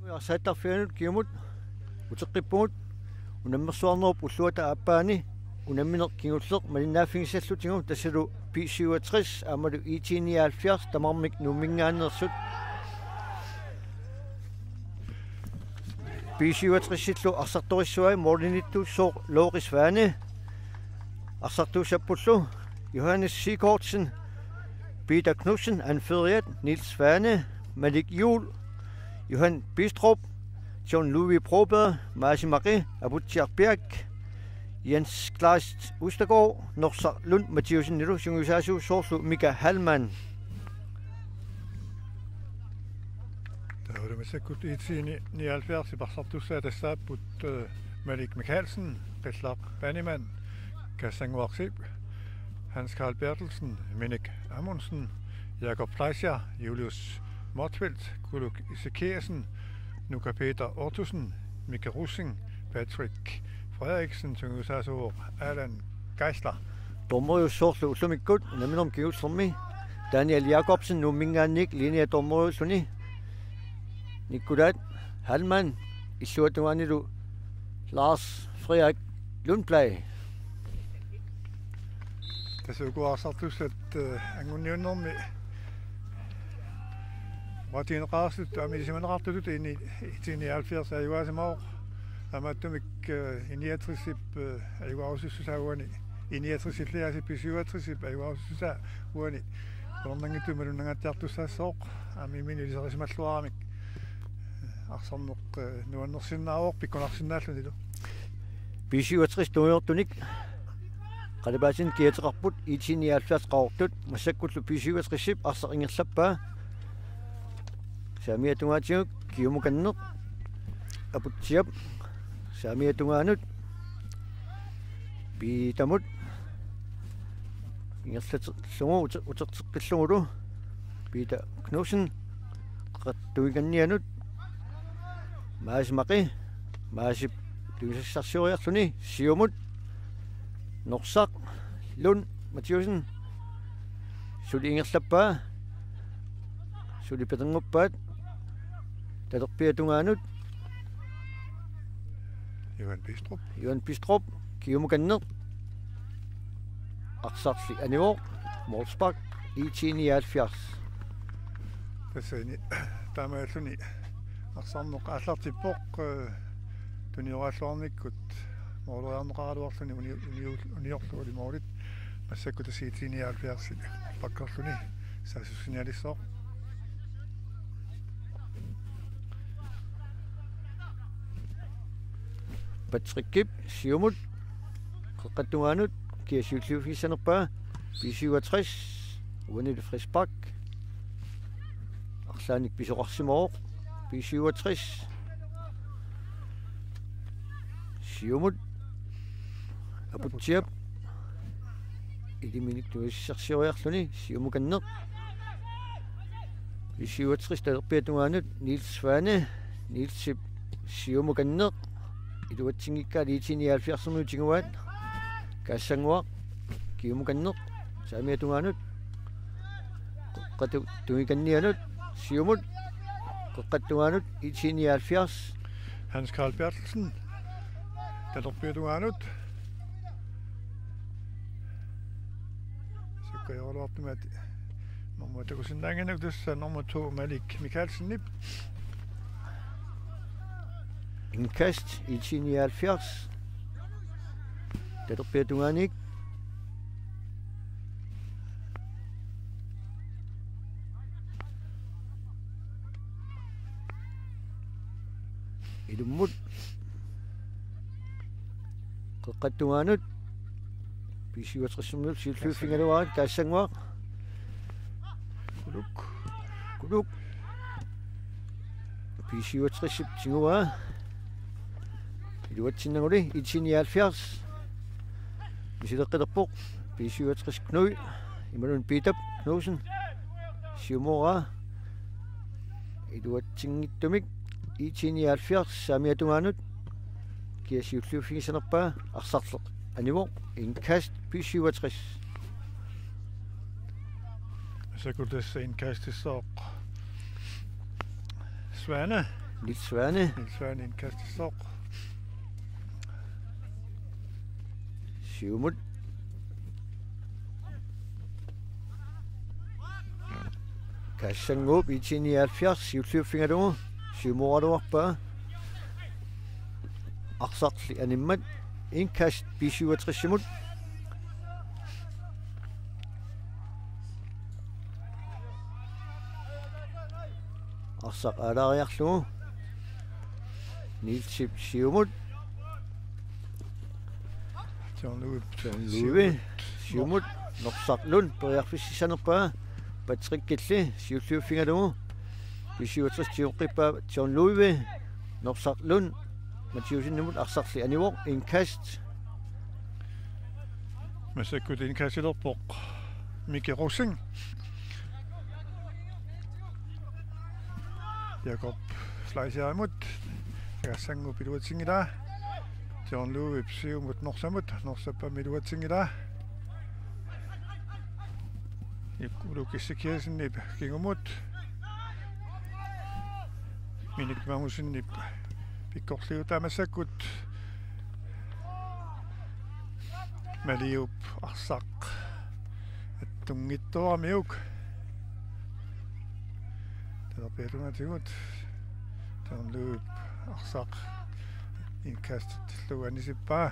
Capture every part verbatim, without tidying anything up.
Arsaattarfianut kingumut uteqqippugut unammersuarnerup ulluata aappaani unammineq kingulleq malinnaaffigisallutigu tassalu B syvogtres aammalu IT nioghalvfjerds tamarmik Nuumminngaanneersut. B syvogtres-illu arsartorissavai målimiittussooq Loris Svane. Arsartuussappullu Johannes Sigurdsen, Peter Knudsen, anføreriat Niels Svane, Malik Juhl, Johan Bistrup, John Louis Broberg, Maasi Maqi, Aputsiaq Piak, Jens Kleist Østergaard, Norsaq Lund Mathiassenilu sungiusaasuusoq soorlu Mika Hallmann. Taavalu massakkut IT nioghalvfjerds-ip arsartussaat tassaapput, eh, Malik Mikkelsen, Qillaq Bannimann, Kassannguaq Zeeb, Hans Karl Berthelsen, Minik Amundsen, Jakob Fleischer, Julius Motzfeldt, Kuluk Ezekiassen, Nuka Peter Ottosen, Mika Rosing, Patrick Frederiksen, sungiusaasuuvoq Allan Geisler. Dommeriussoorlu ullumikkut unamminermi kingullermi Daniel Jakobsen Nuumminngaanniit linjedommeriulluni. Nikolaj Hallmann illuatungaanilu Lars Frederik Lundblad. Tassa uku arsartussat, eh, angunniunnermi uatigineqareersut aamma ilisimaneqartutut IT nioghalvfjerds ajugaasimavoq. Taamaattumik, eh, I niogtres-ip, eh, ajugaarussusaa uani, I niogtres-illu aasiit B syvogtres-ip ajugaarussusaa uani qularnanngitsumik malunnangaatsiartussaassooq, aamma imminut ilisarisimalluaramik, eh, arsarneq, eh, nuannersinnaavoq pikkunarsinnaallunilu. B syvogtres tungujortunik qalipaatinut kiateqarput IT nioghalvfjerds Qaqortut, massakkullu B syvogtres-ip arsaq ingerlappaa. Saamiata tungaatigut Kiumukanneq, Aputsiap saamiata tungaanut Piitamut ingerlaterlugu ute-, uterteqqillugulu Peter Knudsen qeqqata tungikannianut Maasi Maqi, Maasip tungisassarsioriarluni siumut Norsaq Lund Mathiassen suli ingerlappaa, suli peqinnguppaat talerpiata tungaanut. Johan Bistrup. Johan Bistrup, Kiumukanneq. Arsarli anivoq, målspark, IT nioghalvfjerds. Tassani taamaalilluni arsarneq aallartippoq, eh, tunioraalluarnikkut måleriarneqaraluarluni uni-, uni-, uniorlugulu målit. Massakkut tassa IT nioghalvfjerds-ip bakkerluni saassussinialissaaq. Patrickip siumut qeqqata tungaanut kia siulliuffigissanerpaa, B syvogtres uanilu frispark. Arlaannik pisoqarsimavoq B syvogtres. Siumut Aputsiap iliminik tungisassarsioriarluni Siumukanneq. B syvogtres talerpiata tungaanut Niels Svane, Nielsip Siumukanneq. Iluatsinngikkaat IT nioghalvfjerds-imiut tiguaat. Kassannguaq, Kiumukanneq saamiata tungaanut. Qeqqata tungikannianut siumut. Qeqqata tungaanut IT nioghalvfjerds. Hans Karl Berthelsen. Talerpiata tungaanut. Sakkajoraluartumik nummer to sinnaanginuk tassa nummer to Malik Mikkelsenip. Indkast IT nioghalvfjerds. Talerpiata tungaanut. Ilummut. Qeqqata tungaanut. B syvogtres-imiut siulliuffigaluaat Kassannguaq. Kuluk. Kuluk. B syvogtres-ip tiguaa. Iluatsinnaguli IT nioghalvfjerds. Misileqqilerpoq B syvogtres Knud. Imaluunniit Piitap Knudsen. Siumooraa. Iluatsinngitsumik IT nioghalvfjerds saamiata tungaanut. Kia siulliuffigissanerpaa, arsarli anivoq, indkast B syvogtres. Massakkut tassa indkastissaaq Svane. Niels Svane. Niels Svane indkastissoq. Siumut. Kassannguup I T nioghalvfjerds siulliuffigalugu siumooraluarpaa. Arsarli animmat indkast B syvogtres-imut. Arsaq aalaariarlugu. Nielsip siumut. John Louis. John Louis. Siumut. Siumut. Norsaq Lund periarfississanerpaa. Patrick Killi siulliuffigalugu. B syvogtres tigoqqippaa John Louis. Norsaq Lund. Mathiassenimut arsarli anivoq. Indkast. Massakkut indkastilerpoq Miki Rosing. Jakob Fleischerimut. Kassannguup iluatsinngilaa. John Louis siumut Norsamut. Norsap aamma iluatsinngilaa. Uluk Ezekiassenip kingumut. Minik Magnussenip pikkorliutaa massakkut. Maliup arsaq attunngitsooramiuk. Talerpiata tungaatigut. John Louis arsaq indkastillugu anisippaa.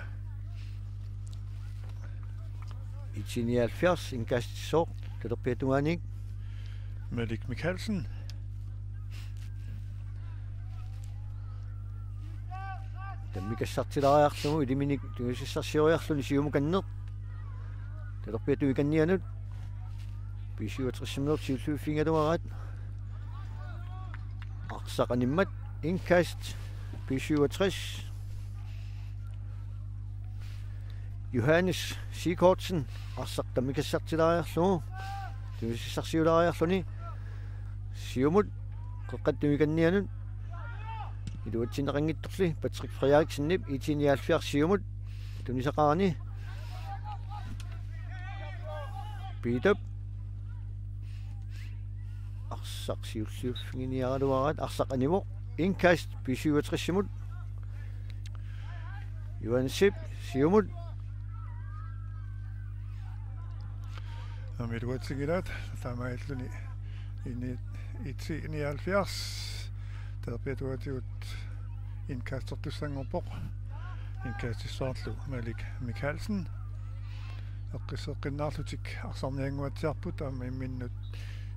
I T nioghalvfjerds indkastissoq talerpiata tungaaniit. Malik Mikkelsen. Tammikassartilaariarlugu ilaminik tunisassarsioriarluni siumukanneq. Talerpiata tungaaniit B syvogtres-imiut siulliuffigigaluaraat. Arsaq animmat indkast B syvogtres. Johannes Sigurdsen arsaq tammikassartilaariarlugu tunisassarsiulaariarluni siumut qeqqata tungaaniit. Iluatsinneqanngitsorli Patrick Frederiksenip I T nioghalvfjerds siumut tunisaqarani. Piitap arsaq siulliuffiginiaraluaraat arsaq anivoq. Indkast B syvogtres-imut. Johansip siumut. Aamma iluatsinngilaa taamaalilluni I T nioghalvfjerds. Talerpiata tungaatigut indkastertussanngorpoq. Indkastissaarlu Malik Mikkelsen. Eqqisseqqinnaarlutik arsarniannguatsiarput aamma imminnut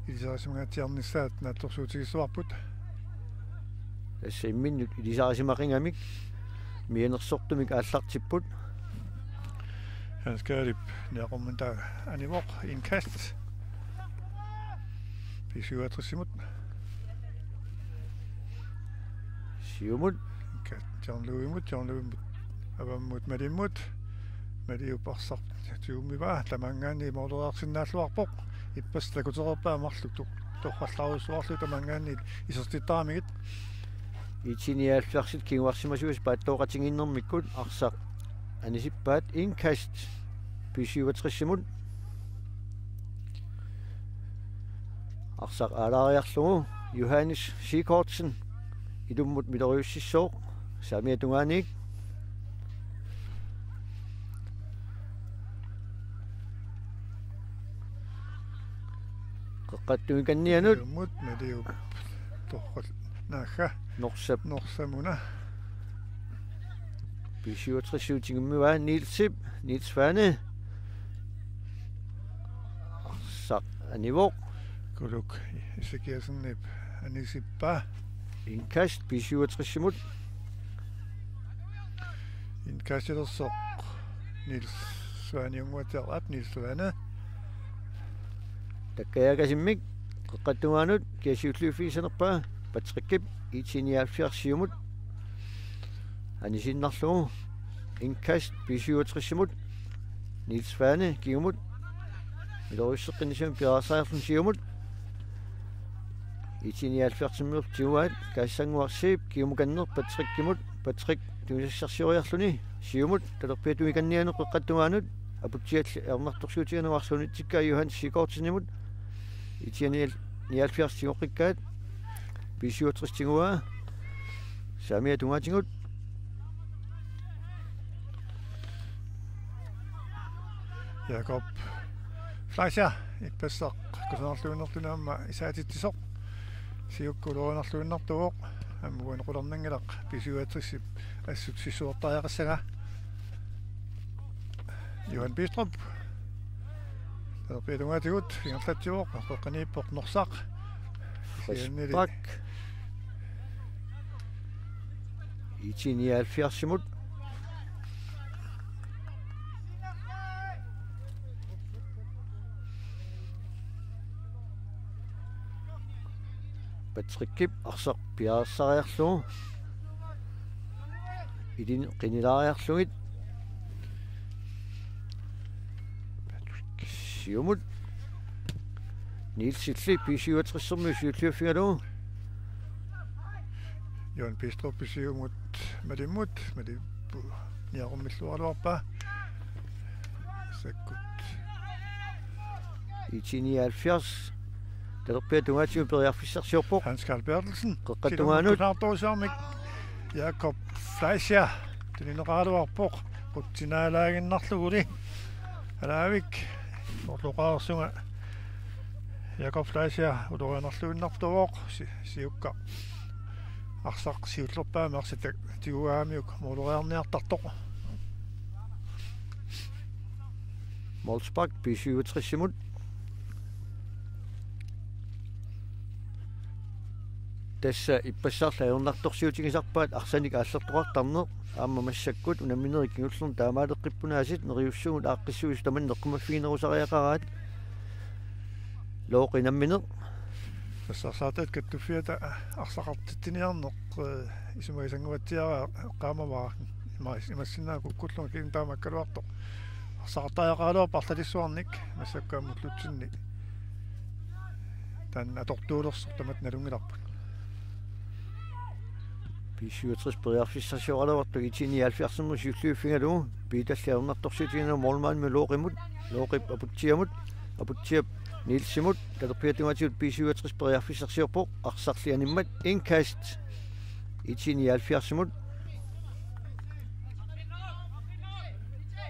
ilisarisimangaatsiarnissaat naatsorsuutigissavarput. Tassa imminnut ilisarisimaqigamik mianersortumik aallartipput. Hans Karlip niaqormintaa anivoq indkast. B syvogtres-imut. Siumut. Indkast John Louis-imut, John Louis-imut. Avammut Malimmut. Maliup arsaq siumivaa, tamangaanniit mooleriarsinnaalluarpoq. Ippassaq takutereerpaa marluk to-, torrallaarujussuarlugu tamangaanniit isertitaaramigit. I T nioghalvfjerds-it kinguarsimasuisa paattooqatigiinnermikkut arsaq anisippaat indkast B syvogtres-imut. Arsaq aalaariarlugu Johannes Sigurdsen ilummut miloriussissooq saamiata tungaaniit. Qeqqata tungaaniit. Ilummut Maliup torral naagga. Norsap. Norsamuna. B syvogtres-iut tigummivaa Nielsip, Niels Svane. Arsaq anivoq. Kuluk Ezekiassenip anisippaa. Indkast B syvogtres-imut. Indkastilersoq Niels Svaniunnguatsiarpoq, Niels Svane. Takkajaakasimmik qeqqata tungaanut kia siulliuffigissanerpaa Patrickip I T nioghalvfjerds siumut anisiinnarlugu. Indkast B syvogtres-imut. Niels Svane kingumut. Miloriusseqqinnissamik piareersariarluni siumut. I T nioghalvfjerds-imiut tiguaat Kassannguaq Zeeb kingumukanneq Patrickimut. Patrick tunisassarsioriarluni siumut talerpiata tungaaniit qeqqata tungaanut. Aputsialli ajornartorsiutigalugu arsuunitsikkaa Johan Sigurdsenimut. I T nioghalvfjerds tigoqqikkaat. B syvogtres tiguaa. Saamiata tungaatigut. Jakob Fleischer, ippassaq kusanarluinnartunut aamma isaatitsisoq. Siukka ulorianarluinnartuuvoq, aamma uani qularnanngilaq B syvogtresip assut sissuertariaqassagaa. Johan Bistrup. Talerpiata tungaatigut, ingerlatsivoq, qeqqaniippoq Norsaq. Kisiannili frispark. I T nioghalvfjerdsimut. Patrickip arsaq piareersariarlugu. Ilini qinilaariarlugit. Siumut. Nielsilli B syvogtressermiut siulliuffigalugu. Johan Bistrup siumut malimmut, malippu niarummilluaraluarpaa. Sakkut. I T nioghalvfjerds. Talerpiata tungaatigut periarfissarsiorpoq. Hans Karl Berthelsen. Qeqqata tungaanut. Siumut kusanartorsuarmik Jakob Fleischer tunineqaraluarpoq. Qutsinaalaaginnarluguli. Alaavik. Orloqaarsunga Jakob Fleischer ulorianarluinnartuuvoq, si-, siukka arsaq siullerpaamik arsaq tigugaangamiuk mooleriarniartartoq. Målspark B syvogtressimut. Tassa ippassarlu ajornartorsiutigisarpaat arsanik aallertoqartarneq, aamma massakkut unamminerit kingullerni taamaaleqqippunaasut neriussaagut aaqqissuisut tamanna eqqumaffiginerusariaqaraat. Looqi nammineq. Tassa arsaartaat kattuffiata arsaqartitsiniarneq, eh, isumagisannguatsiaraa eqqaamavara. Ima-, imassinnaavat kukkullunga kisianni taamaakkaluartoq. Arsaqartariaqaraluarpoq arlalissuarnik, massakkut aamma ullutsinni taanna atortuulersoq tamatta nalunngilarput. B syvogtres periarfissarsioraluartoq I T nioghalvfjerdsimut siulliuffigalugu, Piitalli ajornartorsiutigalugu målmandimut Looqimut, Looqip Aputsiamut, Aputsiap Nielsimut. Talerpiata tungaatigut B syvogtres periarfissarsiorpoq, arsarli animmat, indkast I T nioghalvfjerdsimut.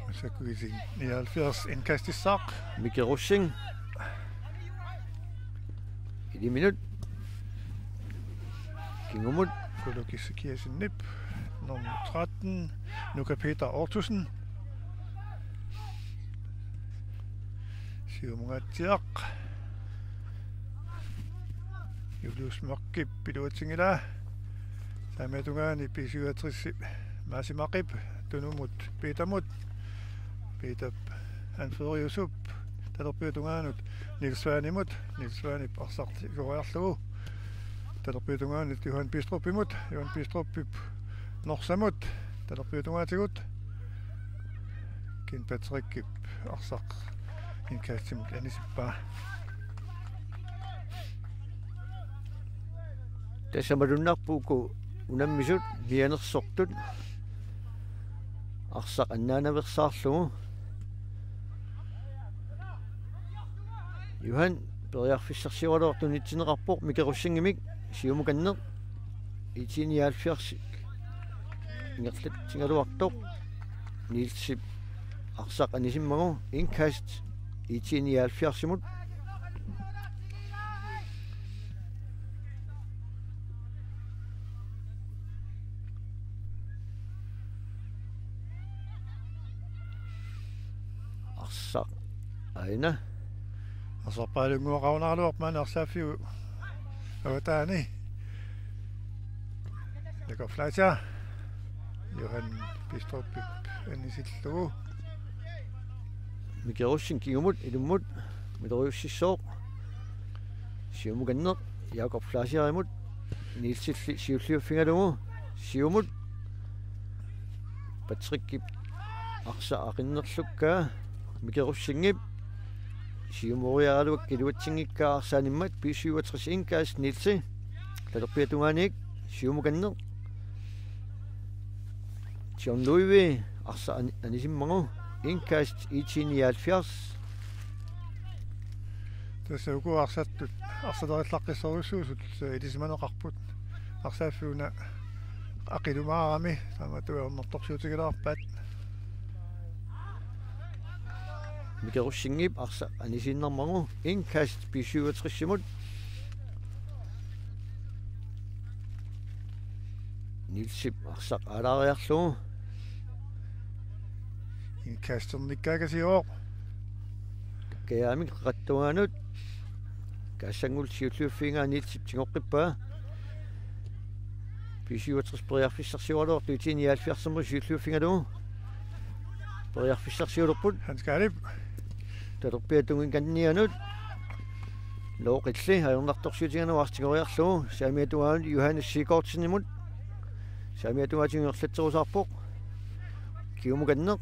Massakkut I T nioghalvfjerds indkastissaaq. Miki Rosing. Iliminut. Kingumut. Kuluki Sikiasinip. Nummer tretten, Nuka Peter Ottosen. Siumungaatsiaq. Julius Mørkip iluatsinngilaa. Saamiata tungaani B syvogtres Maasi Maqip tunumut Peetamut. Peetap anføreriusup talerpiata tungaanut Niels Svanemut. Niels Svanep arsaq tigoriarlugu talerpiata tungaanut Johan Bistrupimut. Johan Bistrupip Norsamut talerpiata tungaatigut. Kim Patrickip arsaq indkastimut anisippaa. Tassa malunnarpoq uku unammisut mianersortut arsaq annaanaveersaarlugu. Johan periarfissarsioraluartoq unitsinneqarpoq Miki Rosingimik, siumukanneq. I T nioghalvfjerds ingerlatsigaluartoq. Nielsip arsaq anisimmagu, indkast I T nioghalvfjerdsimut. Arsaq aana. Arsarpaalunnguaqarunaaraluarpoq maani arsaaffiup avataani. Jakob Fleischer. Johan Bistrupip anisillugu. Miki Rosing kingumut, ilimmut, midoriussissooq. Siumukanneq Jakob Fleischerimut. Nielsilli siulliuffigalugu. Siumut. Patrickip arsaq aqinnerlukkaa. Miki Rosingip siumoriaraluakka iluatsinngikkaa arsaq animmat. B syvogtres indkast Nielsi. Talerpiata tungaaniit siumukanneq. John Louis arsaq an-, anisimmagu, indkast I T nioghalvfjerds. Tassa uku arsartut, arsartarillaqqissorujussuusut ilisimaneqarput. Arsaaffiuna aqilumaarami, taamatut ajornartorsiutigilaarpaat. Mike Rosingip arsaq anisiinnarmagu, indkast B syvogtresimut. Nielsip arsaq aalaariarlugu. Indkasternikkaakasiuvoq. Kajaamik qeqata tungaanut. Kaassanngullu siulliuffigaa Nielsip tigoqqippaa. B syvogtres periarfissarsioraluartoq I T nioghalvfjerdsimut siulliuffigalugu. Periarfissarsiulerput. Hans Karlip. Talerpiata tungikannianut. Looqilli ajornartorsiutigalugu arsaq tigoriarlugu. Saamiata tungaanut Johannes Sigurdsenimut. Saamiata tungaatigut ingerlatserusaarpoq. Kiumukanneq.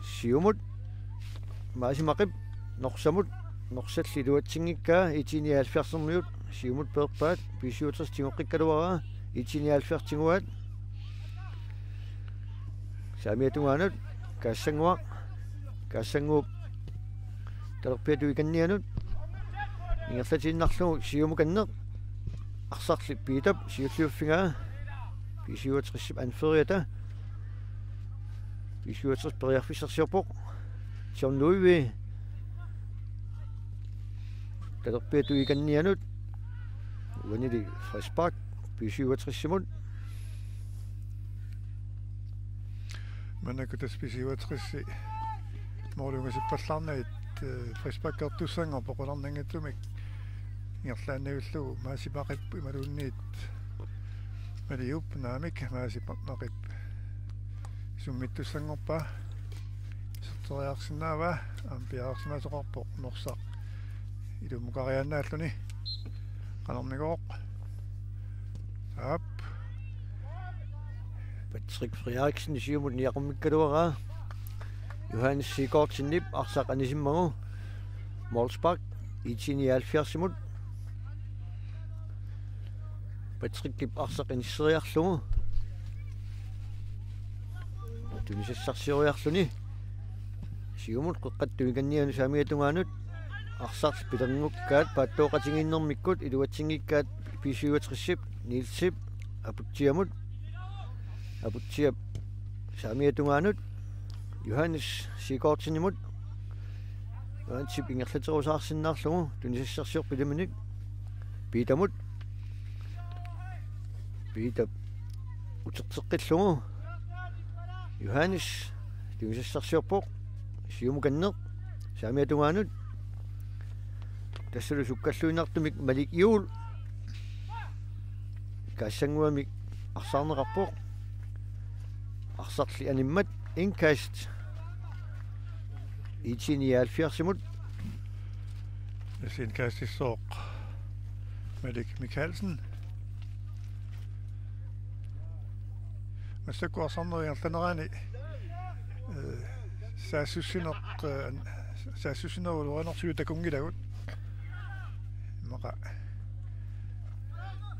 Siumut. Maasi Maqip. Norsamut. Norsalli iluatsinngikkaa I T nioghalvfjerdsermiut. Siumut peerpaat. B syvogtres tigoqqikkaluaraa. I T nioghalvfjerds tiguaat. Saamiata tungaanut. Kaassannguaq. Kaassannguup talerpiata tungikannianut. Ingerlatiinnarlugu siumukanneq. Arsarli Piitap siulliuffigaa. B syvogtresip anføreriata. B syvogtres periarfissarsiorpoq. John Ludvig. Talerpiata tungikannianut. Uanili frispark B syvogtresimut. Maannakkut tassa B syvogtres målip ungasippallaarnagit, eh, frisparkertussanngorpoq qularnanngitsumik ingerlaannavillugu. Maasi Maqip imaluunniit Maliup, naamik, Maasi Maqip summittussanngorpaa. Iserteriarsinnaavaa, aamma piareersimasoqarpoq Norsaq ilummukariaannaalluni. Qanormigooq. Aap. Patrick Frederiksen siumut niaqummikkaluaraa. Johannes Sigurdsenip arsaq anisimmagu. Målspark I T nioghalvfjerdsimut. Patrickip arsaq inisseriarlugu. Tunisassarsioriarluni. Siumut qeqqata tungikannianut saamiata tungaanut. Arsarli pilerngukkaat paattooqatigiinnermikkut iluatsinngikkaat B syvogtresip Nielsip Aputsiamut. Aputsiap saamiata tungaanut. Johannes Sigurdsenimut. Johannesip ingerlaterusaarsinnaarlugu tunisassarsiorpoq ilaminik. Piitamut. Piitap uterteqqillugu. Johannes tunisassarsiorpoq. Siumukanneq. Saamiata tungaanut. Tassalu sukkalluinnartumik Malik Juul. Kaassannguamik arsaarneqarpoq. Arsarli animmat indkast. I T nioghalvfjerdsimut. Tassa indkastissaaq Malik Mikkelsen. Massakkut arsarnerup ingerlanerani, eh, saassussineq, eh, saassussinerup ulorianarsuaq takunngilagut. Immaqa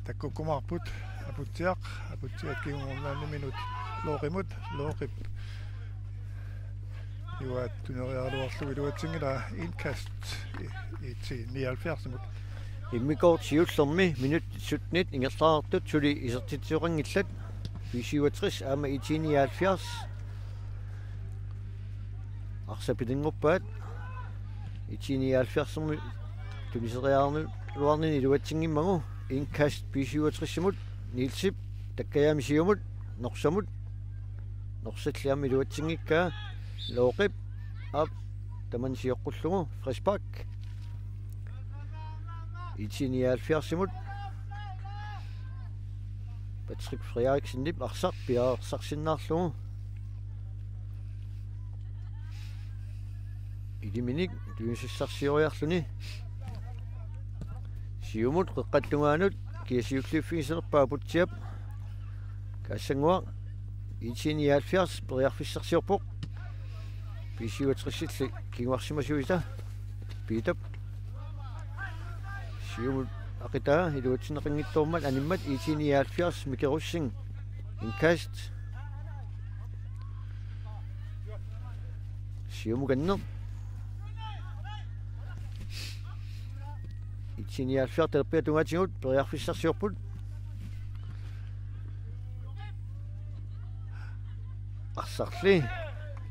takkukkumaarput. Aputsiaq, Aputsiaq kingornaanniminut Looqimut, Looqip iluaat tuneriaraluarlugu iluatsinngilaa, indkast I T nioghalvfjerdsimut. Immikkoortoq siullermi minutsit syttenit ingerlaartut suli isertitsisoqanngillat. B syvogtres aamma I T nioghalvfjerds. Arsaq pilernguppaat. I T nioghalvfjerdsimut tuniseriaraluarnini iluatsinngimmagu. Indkast B syvogtresimut Nielsip takkajaami siumut Norsamut. Norsalli aamma iluatsinngikkaa. Looqip aap tamanna sioqqullugu frispark. I T nioghalvfjerdsimut Patrick Frederiksenip arsaq piareersarsinnaarlugu. Ilaminik tunisassarsioriarluni. Siumut qeqqata tungaanut kia siulliuffigisalerpaa Aputsiap. Kaassannguaq I T nioghalvfjerds periarfissarsiorpoq. B syvogtresilli kinguarsimasuisa. Piitap. Siumut aqitaa iluatsinneqanngitsoormat animmat I T nioghalvfjerds Mike Rosing. Indkast. Siumukanneq. I T nioghalvfjerds talerpiata tungaatigut periarfissarsiorput. Sarli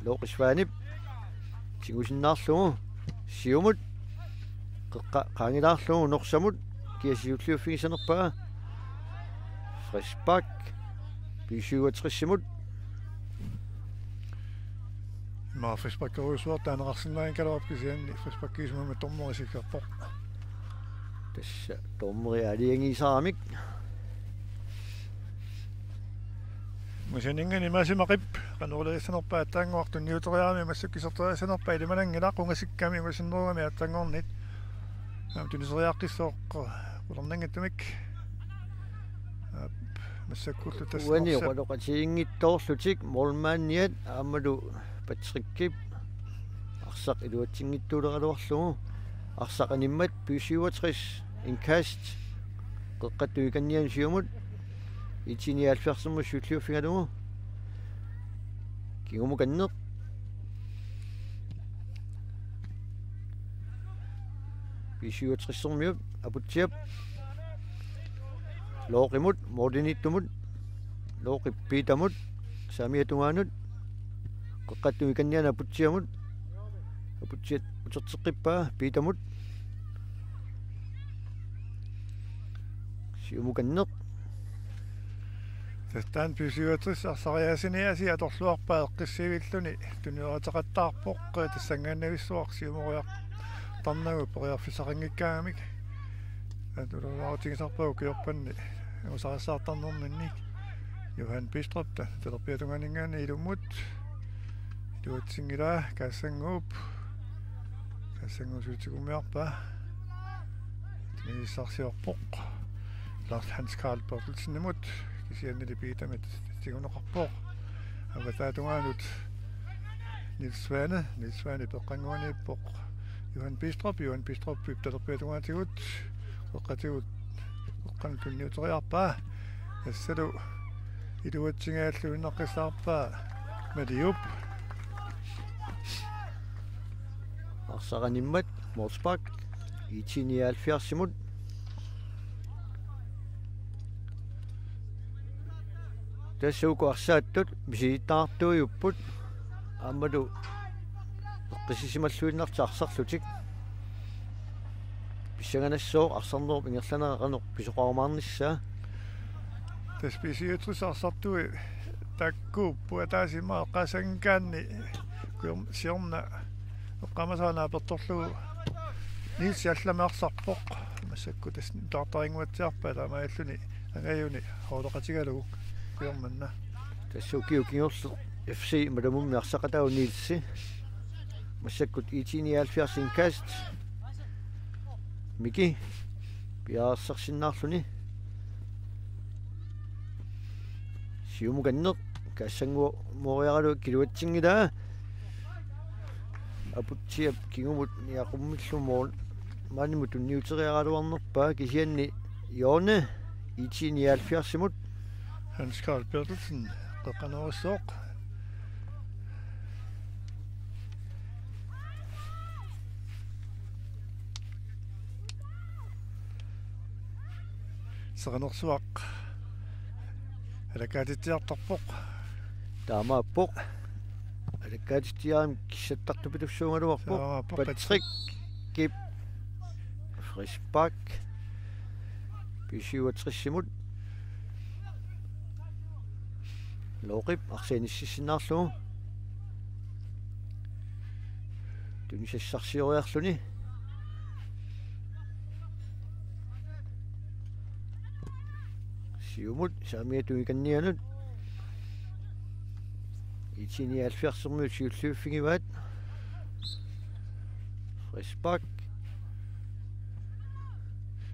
Loqisvaanip tigusinnaarlugu siumut qeqqa qaangilaarlugu Norsamut kia siulliuffigissanerpaa. Frispark B syvogtresimut. Immaqa frisparkerujussuartut taaneqarsinnaanngikkaluarput kisianni frisparkiusumammat dommeri isikkarpoq. Tassa dommeri aalajangiisaramik. Masaninngaanniit Maasi Maqip qanoq iliorsanerpaa aatsaannguaq tunniuteriarami massakkut iserteriassanerpaa ilimananngilaq ungasikkamik ungasinnerugamik aatsaanngornit. Aamma tuniseriaqqissaaq qularnanngitsumik. Aap, massakkullu tassa uani Norsap oqaloqatiginngitsoorlutik målmandiat aammalu Patrickip arsaq iluatsinngitsoorlugu. Arsaq animmat B syvogtres indkast. Qeqqata tungaanut siumut. IT nioghalvfjerdsimut siulliuffigalugu. Kingumukanneq. B syvogtresermiut Aputsiap. Loqimut, målimiittumut. Loqip Piitamut. Saamiata tungaanut. Qeqqata tungaanut Aputsiamut. Aputsiap uterteqqippaa Piitamut. Siumukanneq. Tassa taanna B syvogtres arsariaasiniaasiit atorluarpaat eqqissivilluni tunioraateqattaarpoq tassanngaannavissuaq siumoriartarnagu periarfissaqanngikkaangamik. Atuloraarutingisarpaa ukiorpassuarni usarissaartarnerminni. Johan Bistrup ta-, talerpiata tungaaninngaanniit ilummut. Iluatsinngilaa Kaassanguup. Kaassanguup suutigummiarpaa. Tunissarsiorpoq. Lars Hans Karl Berthelsenimut. Kisiannili Piitamit tiguneqarpoq. Avataa tungaanut Niels Svane. Niels Svane peqqannguaniippoq. Johan Bistrup. Johan Bistrupip talerpiata tungaatigut. Qeqqatigut. Qeqqanut tunniuteriarpaa. Tassalu iluatsinngilluinnaqqissaarpaa Maliup. Arsaq animmat målspark IT nioghalvfjerdsimut. Tassa uku arsaattut misilittaartuujupput aammalu eqqissisimalluinnartut arsarlutik. Pissanganassaaq arsarnerup ingerlanerani qanoq pisoqarumaarnissaa. Tassa B syvogtres arsartui taakkuupput ataaseq immaqa eqqaassanngikkaanni kuiorm-, siorna eqqaamasara naapertorlugu Niels allamik arsarpoq. Massakkut tassa taartarinnguatsiarpaa taamaalilluni angajuni hooleqatigalugu kuiormanna. Tassa ukiut kingulliit FC Malamummi arsaqataavoq Nielsi. Massakkut IT nioghalvfjerds indkast. Miki piareersarsinnaarluni. Siumukanneq Kaassanguup mooriaralugu iluatsinngilaa. Aputsiap kingumut niaqummillu målmandimut tunniuteriaraluarnerpaa kisianni Jone IT nioghalvfjerdsimut. Hans Karl Berthelsen qeqqanoorissooq. Seqinersuaq alakkaatitsiartarpoq. Taamaappoq. Alakkaatitsiarami kissattartupilussuugaluarpoq. Taamaappoq. Patrick Kip. Frispark. B syvogtresimut. Loqip arsaq inississinnaarlugu. Tunisassarsioriarluni. Siumut saamiata tungaanut. IT nioghalvfjerdsermiut siulliuffigivaat. Frispark.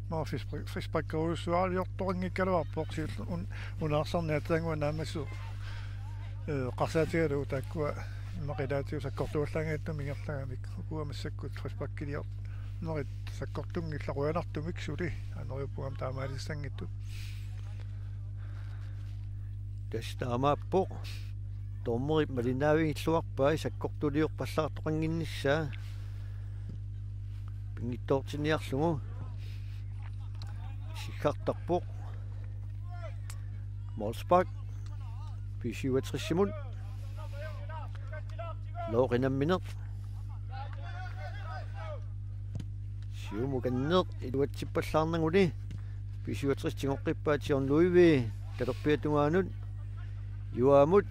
Immaqa frispark-, frisparkerujussuarliortoqanngikkaluarpoq siullermik un-, una arsarneq aatsaannguaq naammassisoq. Ee, eqqarsaatigalugu taakkua immaqa ilaatigut sakkortuallaanngitsumik ingerlagamik. Ukua massakkut frisparkiliornerit sakkortunngillat qujanartumik suli. Anoriuppunga aamma taamaalissanngitsut. Tassa taamaappoq. Dommerip malinnaavigilluarpaa sakkortuliorpallaartoqannginnissaa. Pinngitsoortinniarlugu. Isikkartarpoq. Målspark. B syvogtresimut. Looq inammineq. Siumukanneq iluatsippallaarnaguli. B syvogtres tigoqqippaat John Louis talerpiata tungaanut. Juaamut,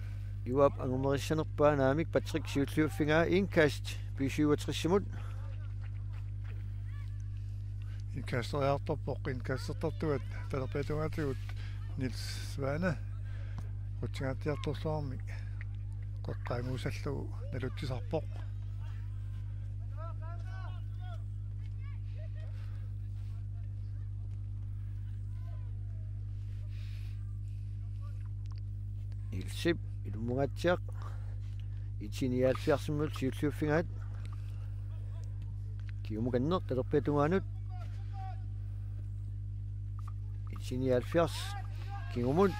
Juaap angumerissanerpaa naamik Patrick siulliuffigaa indkast B syvogtres-imut. Indkasteriartorpoq, indkastertartuat talerpiata tungaatigut Niels Svane. Qutsingaatsiartorsuarmik qeqqaannguussallugu nalutsisarpoq. Nielsip ilummungaatsiaq. IT nioghalvfjerds-imut siulliuffigaat. Kingumukanneq talerpiata tungaanut. IT nioghalvfjerds kingumut.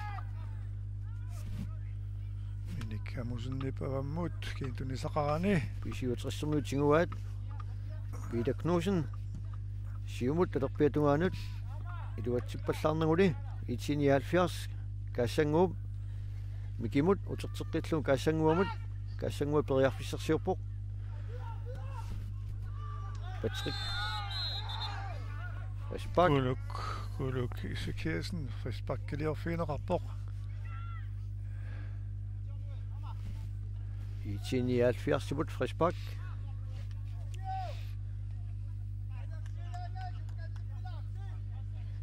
Minik Amundsenip avammut kiintunnisaqarani. B syvogtres-imiut tiguaat. Peter Knudsen. Siumut talerpiata tungaanut. Iluatsippallaarnaguli. IT nioghalvfjerds. Kaassanguup. Mikimut uterteqqillugu Kaassannguamut. Kaassannguaq periarfissarsiorpoq. Patrick. Frispark. Kuluk, Kuluk Ezekielsen, frisparkiliorfigineqarpoq. IT nioghalvfjerds-imut frispark.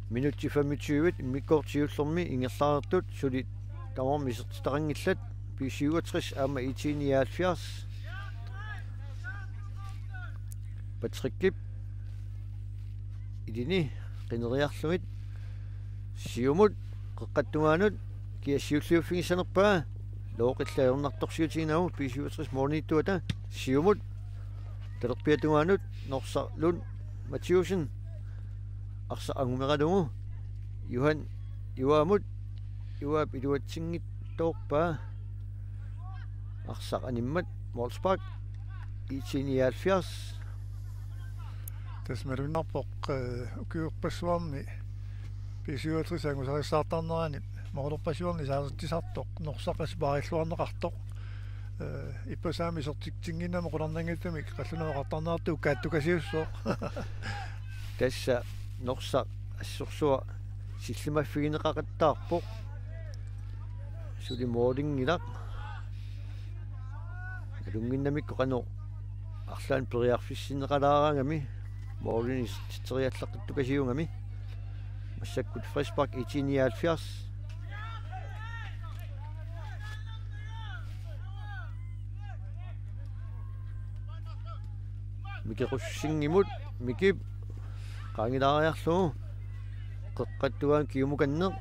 Minutsit femogtyve immikkoortoq siullermi ingerlareersut suli tamarmik isertitaqanngillat. B syvogtres aamma IT nioghalvfjerds. Patrickip ilini qineriarlugit. Siumut qeqqata tungaanut kia siulliuffigissanerpaa. Looq illit ajornartorsiutiginagu B syvogtres målimiittuata. Siumut talerpiata tungaanut Norsaq Lund Mathiussen. Arsaq angumeralugu Juhan Juaamut. Juaap iluatsinngitsoorpaa. Arsaq animmat målspark. IT nioghalvfjerds. Tassa malunnarpoq, eh, ukiorpassuarni B syvogtres angusarissaartarnerani målerpassuarni saassussisartoq Norsaq assut paarilluarneqartoq. Eh, ippassaq aamma isertitsinnginnami qularnanngitsumik qallunaat oqartarneqartut kaattukasiussoq. Tassa Norsaq assorsuaq sillimaffigineqaqattaarpoq. Suli målinngilaq. Nalunnginnamikku qanoq arlaannik periarfissinneqalaaraangami målinik isertitserialleqqittukasiugami. Massakkut frispark IT nioghalvfjerds. Miki Rosingimut, Mikip qaangilaariarlugu qeqqata tungaanut kingumukanneq.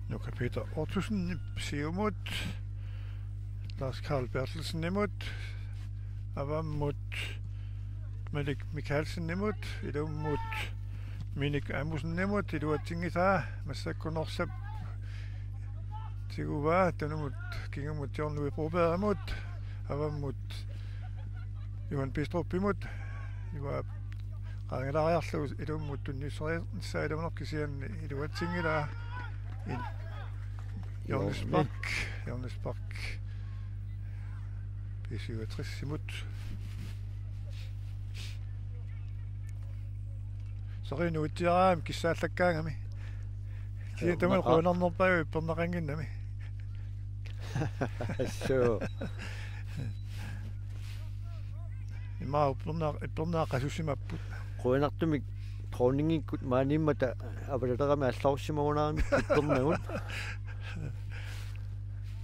Nuka Peter Ottosenip siumut, Lars Karl Berthelsenimut, avammut Malik Mikaelsenimut, ilummut Minik Amundsenimut, iluatsinngisaa, massakkut Norsap tiguvaa, tunumut kingumut John Louis Brobergimut, avammut Johan Bistrupimut, Juaap qaangilaariarlugu ilummut tunniusseriarnissaa ilumoorpoq kisianni iluatsinngilaa. In-, Johannes Bak, Johannes Bak. B syvogtres-imut. Sori nuutsiaraam kissaallakkaangami. Kisianni tamanna qujanarnerpaavoq ipperneqannginnami. Assuu. Immaqa ipperna-, ippernaaq qasussimapput. Qujanartumik dronningikkut maaniimmata avalalerami allaarussimagunarami ippernagut.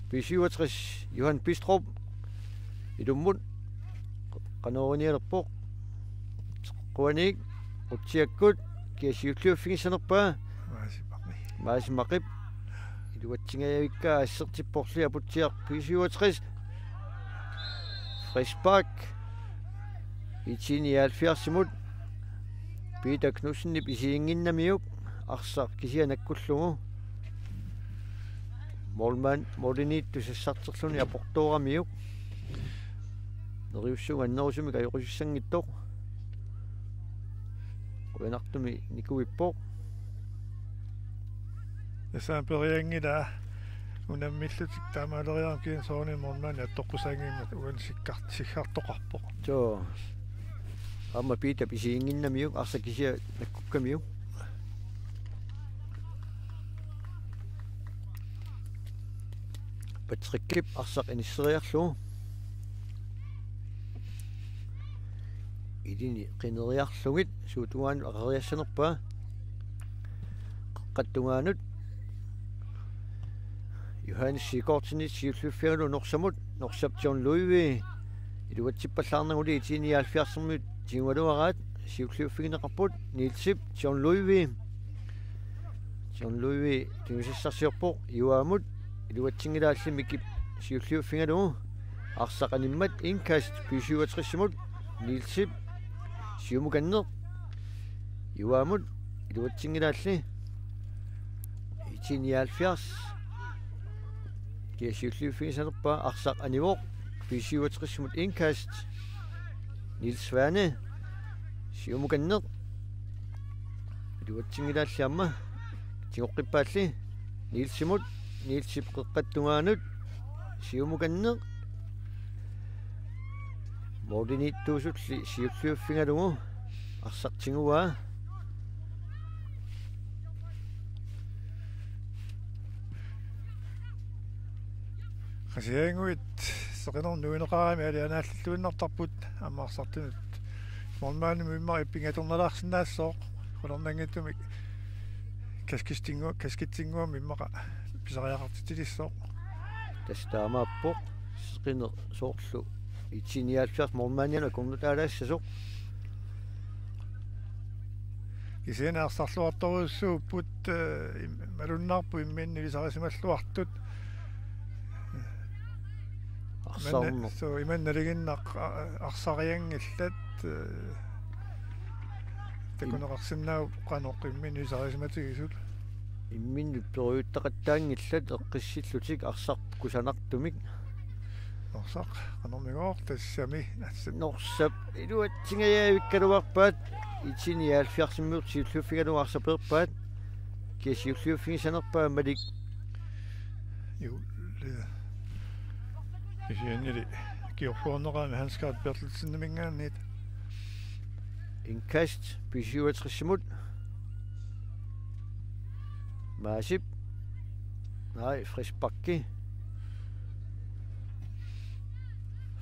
B syvogtres, Johan Bistrup. Ilummut qanoorinialerpoq. Quanniik utsiakkut kia siulliuffigissanerpaa. Maasi Maqip. Maasi Maqip. Iluatsingajavikkaa assertipporli aputsiaq B syvogtres. Frispark. IT nioghalvfjerds-imut. Peter Knudsenip isiginnginnamiuk arsaq kisiat nakkullugu. Målmand, målimiittoq sassarterluni aportooramiuk. Neriussuup annerusumik ajoqusissanngitsoq. Qujanartumik nikuippoq. Tassami perianngilaa. unammillutik taamaaleriarami kisianni soorunami målmandi attoqqusaanngimmat uani sikkart-, siggartoqarpoq. Joo. Aamma Piitap isiginnginnamiuk arsaq kisiat nakkukkamiuk. Patrickip arsaq inisseriarlugu. Ilini qineriarlugit suut tungaanut aqeriassanerpaa. Qeqqata tungaanut Johannes Sigurdsenip siulliuffigalugu Norsamut, Norsap John Ludvig iluatsippallaarnaguli I T nioghalvfjerdsimut tigugaluaraat, siulliuffigineqarput Nielsip John Ludvig. John Ludvig tigusassarsiorpoq Juaamut, iluatsinngilaalli Mikip siulliuffigalugu, arsaq animmat indkast B syvogtresimut, Nielsip siumukanneq Juaamut, iluatsinngilaalli I T nioghalvfjerds. Kia siulliuffigisalerpaa, arsaq anivoq B syvogtresimut indkast, Niels Svane siumukanneq, iluatsinngilaalli aamma tigoqqippaalli Nielsimut, Nielsip qeqqata tungaanut siumukanneq, målimiittuusulli siulliuffigalugu arsaq tiguaa. Qasigiannguit seqinermut nuineqarami aali anaallilluinnartarput, aamma arsartunut målmandimut immaqa ippinngatornalaarsinnaassooq, qularnanngitsumik kaskitsinngua-, kaskitsinnguamik immaqa pisariaqartitsilissaaq. Tassa taamaappoq, seqineq soorlu I T nioghalvfjerds målmandianut akornutaalaassasoq. Kisianni arsarluartorujussuupput, eh, im-, malunnarpoq imminnut ilisarisimalluartut. Arsarneq. Imanna-, suu, imanna nalinginnaq, a-, arsarianngillat, eh, im-, takuneqarsinnaavoq qanoq imminnut ilisarisimatigisugut. Imminnut periuttaqattaanngillat eqqissillutik arsaq kusanartumik. Norsaq qanormigooq tassami, assut. Norsap iluatsingajavikkaluarpaat, I T nioghalvfjerdsimut siulliuffigalugu arsaq peerpaat. Kia siulliuffigisanerpaa Malik. Ju, le-, kisiannili ikiorluarneqarami Hans Karl Berthelseniminngaanniit. Indkast B syvogtresimut. Maasip. Nej, frisparki.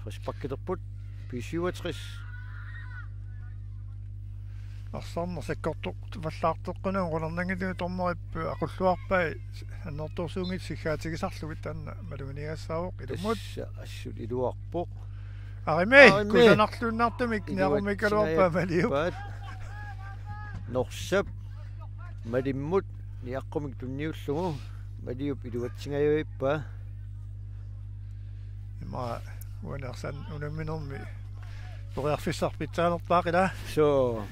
Frisparkilerput. B syvogtres. Arsarneq sakkortuvallaarteqqunagit qularnanngitsumik dommerip aqulluarpai annertoorsuunngitsut siggaatigisarlugit, taanna maluginiagassaavoq. Ilumut. Tassa assut iluarpoq. Arimi, arimi. Kusanarluinnartumik niarumikkaluarpaa Maliup. Iluatsingajaat. Norsap Malimmut niaqqumik tunniullugu Maliup iluatsingajavippaa. Immaqa uani arsaq unamminermi periarfissaq pitsaanerpaaq, ilaa. Suu.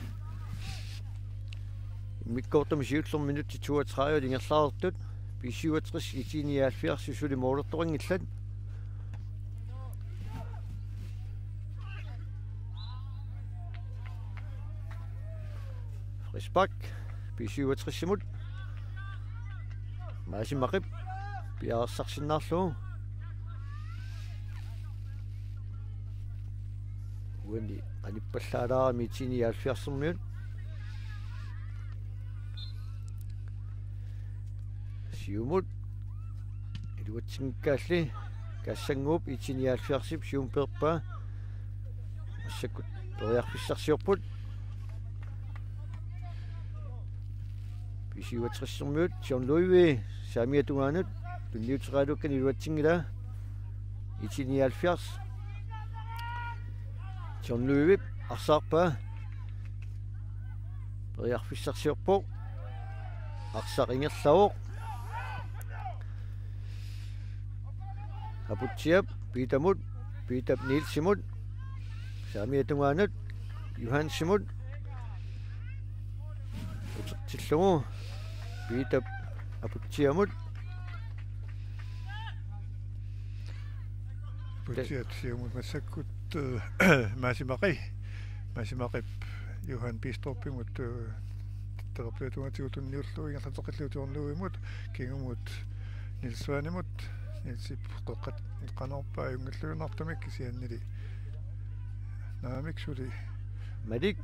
Immikkoortumi siullermi minutsit toogtredive ingerlareersut. B syvogtres I T nioghalvfjerds suli målertoqanngillat. Frispark B syvogtresimut. Maasi Maqip piareersarsinnaarlugu. Uani qanippallaalaarami I T nioghalvfjerdsimut. Siumut. Iluatsinngikkaanni Kassannguup I T nioghalvfjerdsip siumut peerpaa. Massakkut periarfissarsiorput. B syvogtresimut John Ludvig saamiata tungaanut tunniuteqaraluakkani iluatsinngilaa. I T nioghalvfjerds. John Ludvigip arsaarpaa. Periarfissarsiorpoq. Arsaq ingerlavoq. Aputsiap Piitamut, Piitap Nielsimut, saamiata tungaanut Johansimut. Utertillugu Piitap Aputsiamut. Aputsiap siumut massakkut, eh, Maasi Maqi. Maasi Maqip Johan Bistrupimut, eh, talerpiata tungaatigut tunniullugu ingerlateqqillugu John Ludvigimut, kingumut Niels Svanemut, Nielsip qeqqat-, qanoq ajunngilluinnartumik kisiannili. Naamik suli. Malik.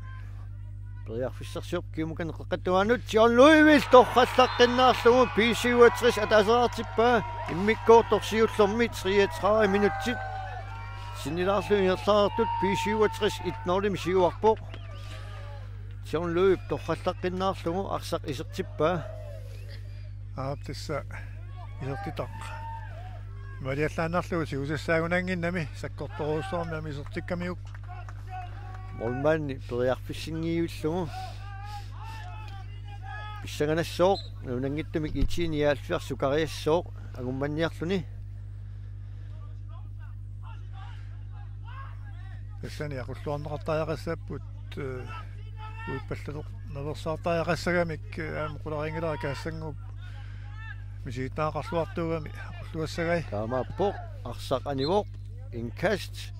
Periarfissarsiorpoq kiumukanneq qeqqata tungaanut. John Louisville torrallaqqinnaarlugu B syvogtres ataaseqartippaa. Immikkoortoq siullermi treogtredive minutsit sinnilaarlugit ingerlareertut B syvogtres et nul-imi siuarpoq. John Louisville torrallaqqinnaarlugu arsaq isertippaa. Aap, tassa isertitaq. Imaaliallaannarlugu siusassaagunannginnami sakkortoorujussuarmik aamma isertikkamiuk. Målmandi periarfissinngillugu. Pissanganassaaq, nalunanngitsumik I T nioghalvfjerds sukariassooq, angummanniarluni. Tassani aqulluarneqartariaqassapput, eh, uippallattoq naversaartariaqassagamik, eh, aamma qularinngilara Kaassanguup misigittagaqarluartuugami aqulluassagai. Taamaappoq, arsaq anivoq, indkast,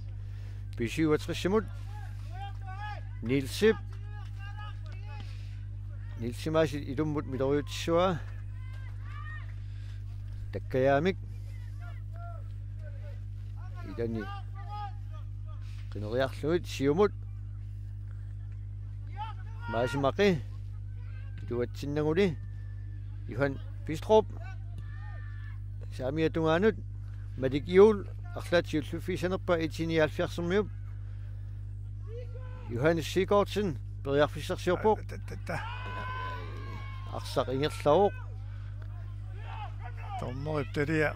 B syvogtres-imut, Nielsip, Nielsi Madsen ilummut miloriutissavaa. Takkajaamik. Ilani qineriarlugit siumut. Maasi Maqe. Iluatsinnaguli. Johan Bistrup. Saamiata tungaanut. Malik Juul. Arlaat siulliuffigissanerpaa I T nioghalvfjerds-imiup. Johannes Sigurdsen. Periarfissarsiorpoq. Ta, ta, ta. Arsaq ingerlavoq. Dommerip talia.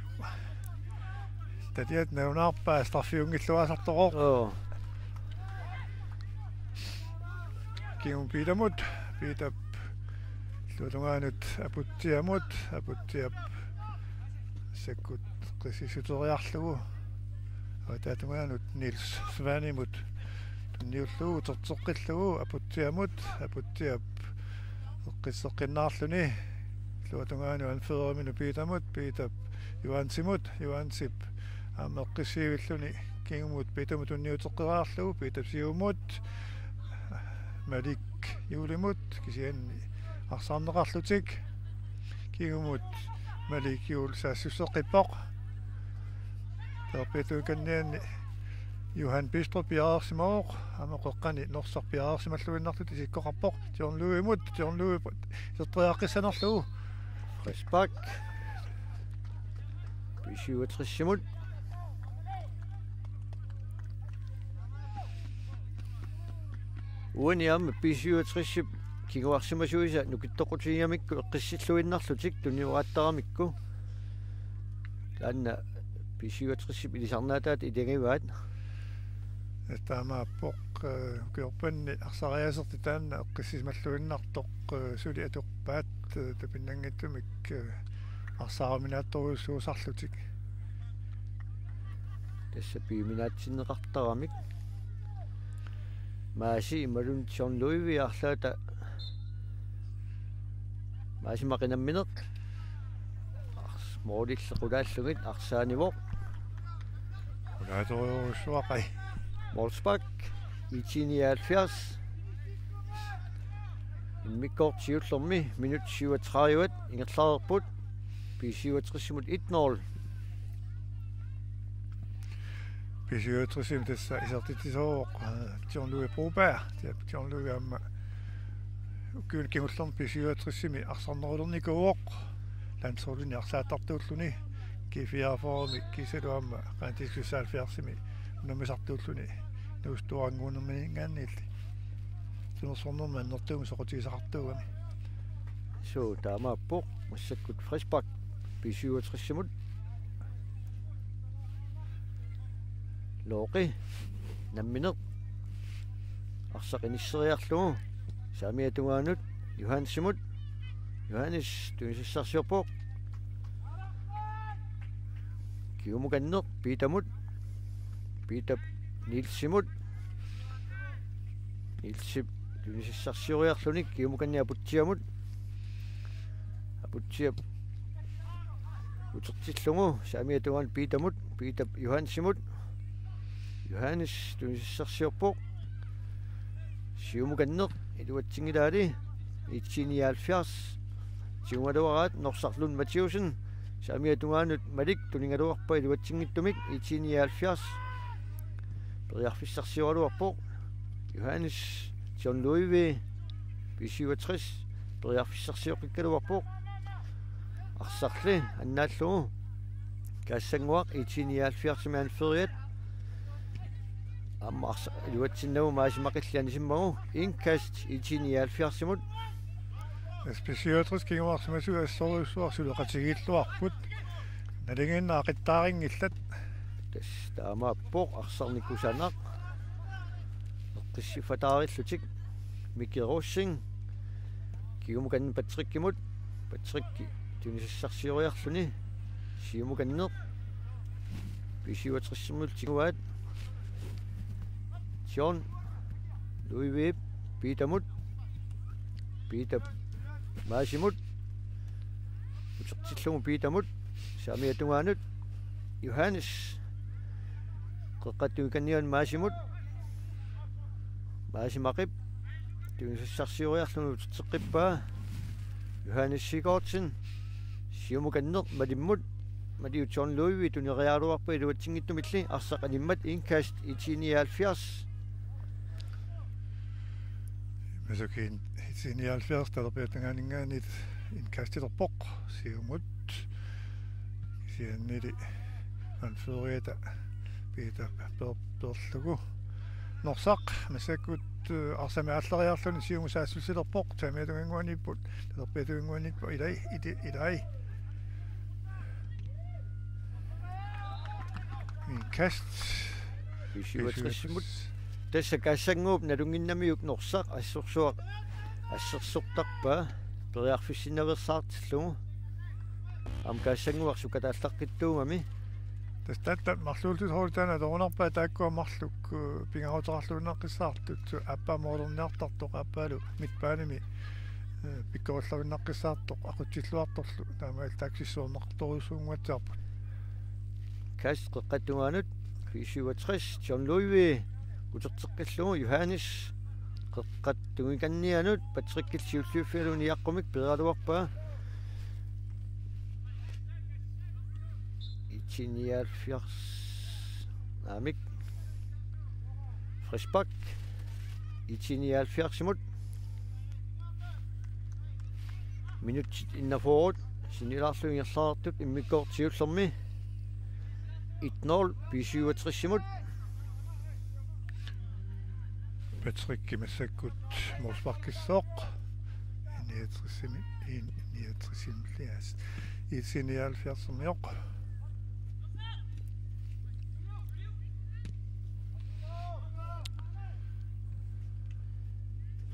Taliat nalunaarpaa straffiunngilluasartoq. Joo. Kingumut Piitamut, Piitap illuatungaanut Aputsiamut, Aputsiap sakkut qississuteriarlugu. Avataa tungaanut Niels Svanemut tunniullugu, uterteqqillugu Aputsiamut, Aputsiap eqqisseqqinnaarluni. Illuatungaanut anføreriminut Piitamut, Piitap Johansimut, Johansip aamma eqqissiivilluni kingumut Piitamut tunniuteqqeriarlugu, Piitap siumut, Malik Juulimut, kisianni arsaarneqarlutik, kingumut Malik Juul saassusseqqippoq. Talerpiattuikannianni Johan Bistrup piareersimavoq, aamma qeqqani Norsaq piareersimalluinnartut isikkoqarpoq, John Louis-imut, John Louis iserteriaqqissanerlugu. Frispark. B syvogtres-imut. Uani aamma B syvogtres-ip kinguarsimasuisa nukittoqqutigigamikku eqqissilluinnarlutik tunioraattaramikku. Taanna B syvogtres-ip ilisarnaataata ilagivaat. Taamaappoq, eh, ukiorpassuarni arsariaasertik taanna eqqissisimalluinnartoq, eh, suli atorpaat, eh, tapinnanngitsumik, eh, arsaaruminaatsorujussuusarlutik. Tassa piuminaatsinneqartaramik. Maasi imaluunniit John Louis arlaata. Maasi Maqe nammineq. Ars-, målilli qulaallugit arsaanivoq. Qulaatorujussuaq ai. Målspark. I T nioghalvfjerds. Immikkoortoq siullermi minut syvogtredive ingerlareerput. B syvogtres-imut et nul. B syvogtres-imi tassa isertitsisooq, eh, John Louis Broberg. Tassa John Louis aamma ukiuni kingullerni B syvogtres-imi arsarnerulernikuuvoq. Landsholdini arsaattartuulluni. G fireogfyrre-mi kiisalu aamma qanittussaalfiarsimi unammisartuulluni. Nuustuarannguunerminngaanniilli. Timersornermi annertuumik soqutigisaqartuugami. Suu, taamaappoq, massakkut frispark B syvogtres-imut. Looqi nammineq arsaq inisseriarlugu saamiata tungaanut Johansimut. Johannes tunisassarsiorpoq. Kiumukanneq Piitamut. Piitap Nielsimut. Nielsip tunisassarsioriarluni kiumukanneq Aputsiamut. Aputsiap utertillugu saamiata tungaanut Piitamut. Piitap Johansimut. Johannes tunisassarsiorpoq. Siumukanneq iluatsinngilaali. I T nioghalvfjerds. Tigugaluaraat Norsaq Lund Mathiussen. Saamiata tungaanut Malik tunigaluarpaa iluatsinngitsumik, I T nioghalvfjerds periarfissarsioraluarpoq. Johannes John Louis B syvogtres periarfissarsioqqikkaluarpoq. Arsarli annaallugu Kaassannguaq, I T nioghalvfjerdsimi anføreriat. Aamma arsa-, iluatsinnagu Maasi Maqilli anisimmagu, indkast I T nioghalvfjerdsimut. B syvogtres kinguarsimasui assorujussuaq suleqatigiilluarput. Nalinginnaq aqittaarinngillat. Tassa taamaappoq, arsarnik kusanaq. Eqqissiffataarlutik Miki Rosing. Kingumukanneq Patrickimut. Patrick tunisassarsioriarluni siumukanneq. B syvogtresimiut tiguaat. John Louis Petermut. Peter Maasimut. Utertillugu Petermut. Saamiata tungaanut Johannes. Qeqqata tungikannianut Maasimut. Maasi Maqip tunisassarsioriarluni uterteqqippaa. Johannes Sigurdsen siumukanneq Malimmut. Maliu John Louis tuneriaraluarpaa iluatsinngitsumilli, arsaq animmat, indkast I T nioghalvfjerds. Masukin I T nioghalvfjerds talerpiata tungaaninngaanniit indkastilerpoq siumut. Kisiannili anføreriata Peter Peer-, Peerlugu. Norsaq massakkut, eh, arsamik aallariarluni siumut saassussilerpoq, saamiata tungaannguaniipput, talerpiata tungaannguaniipput, ilai, iti-, ilai. Indkast. B syvogtresimut. Tassa Kaassannguup nalunnginnamiuk Norsaq assorsuaq assersortarpaa periarfissinnaveersaartillugu. Aamma Kaassannguaq sukkataallaqqittuugami. Tassa tatta marluullutik holdit taanna atorunarpaat, taakkua marluk, eh, pingaaruteqarluinnaqqissaartut, aappaa målerniartartoq aappaalu midtbanemi, eh, pikkorillariinnaqqissaartoq aqutsilluartorlu, taamaalilluni taakku sissuerneqartorujussuunnguatsiarput. Kast qeqqata tungaanut, B syvogtres, John Louis uterteqqillugu, Johannes qeqqata tungikannianut Patrickip siulliuffigalugu niaqqumik peeraluarpaa. I T nioghalvfjerds. Naamik. Frispark. I T nioghalvfjerdsimut. Minutsit enogfyrre sinnilaarlugu ingerlaartut immikkoortoq siullermi. Et nul B syvogtresimut. Patrick massakkut målsparkissooq. Niogtresimi, en-, niogtresimilli aas. I T nioghalvfjerdsimioq.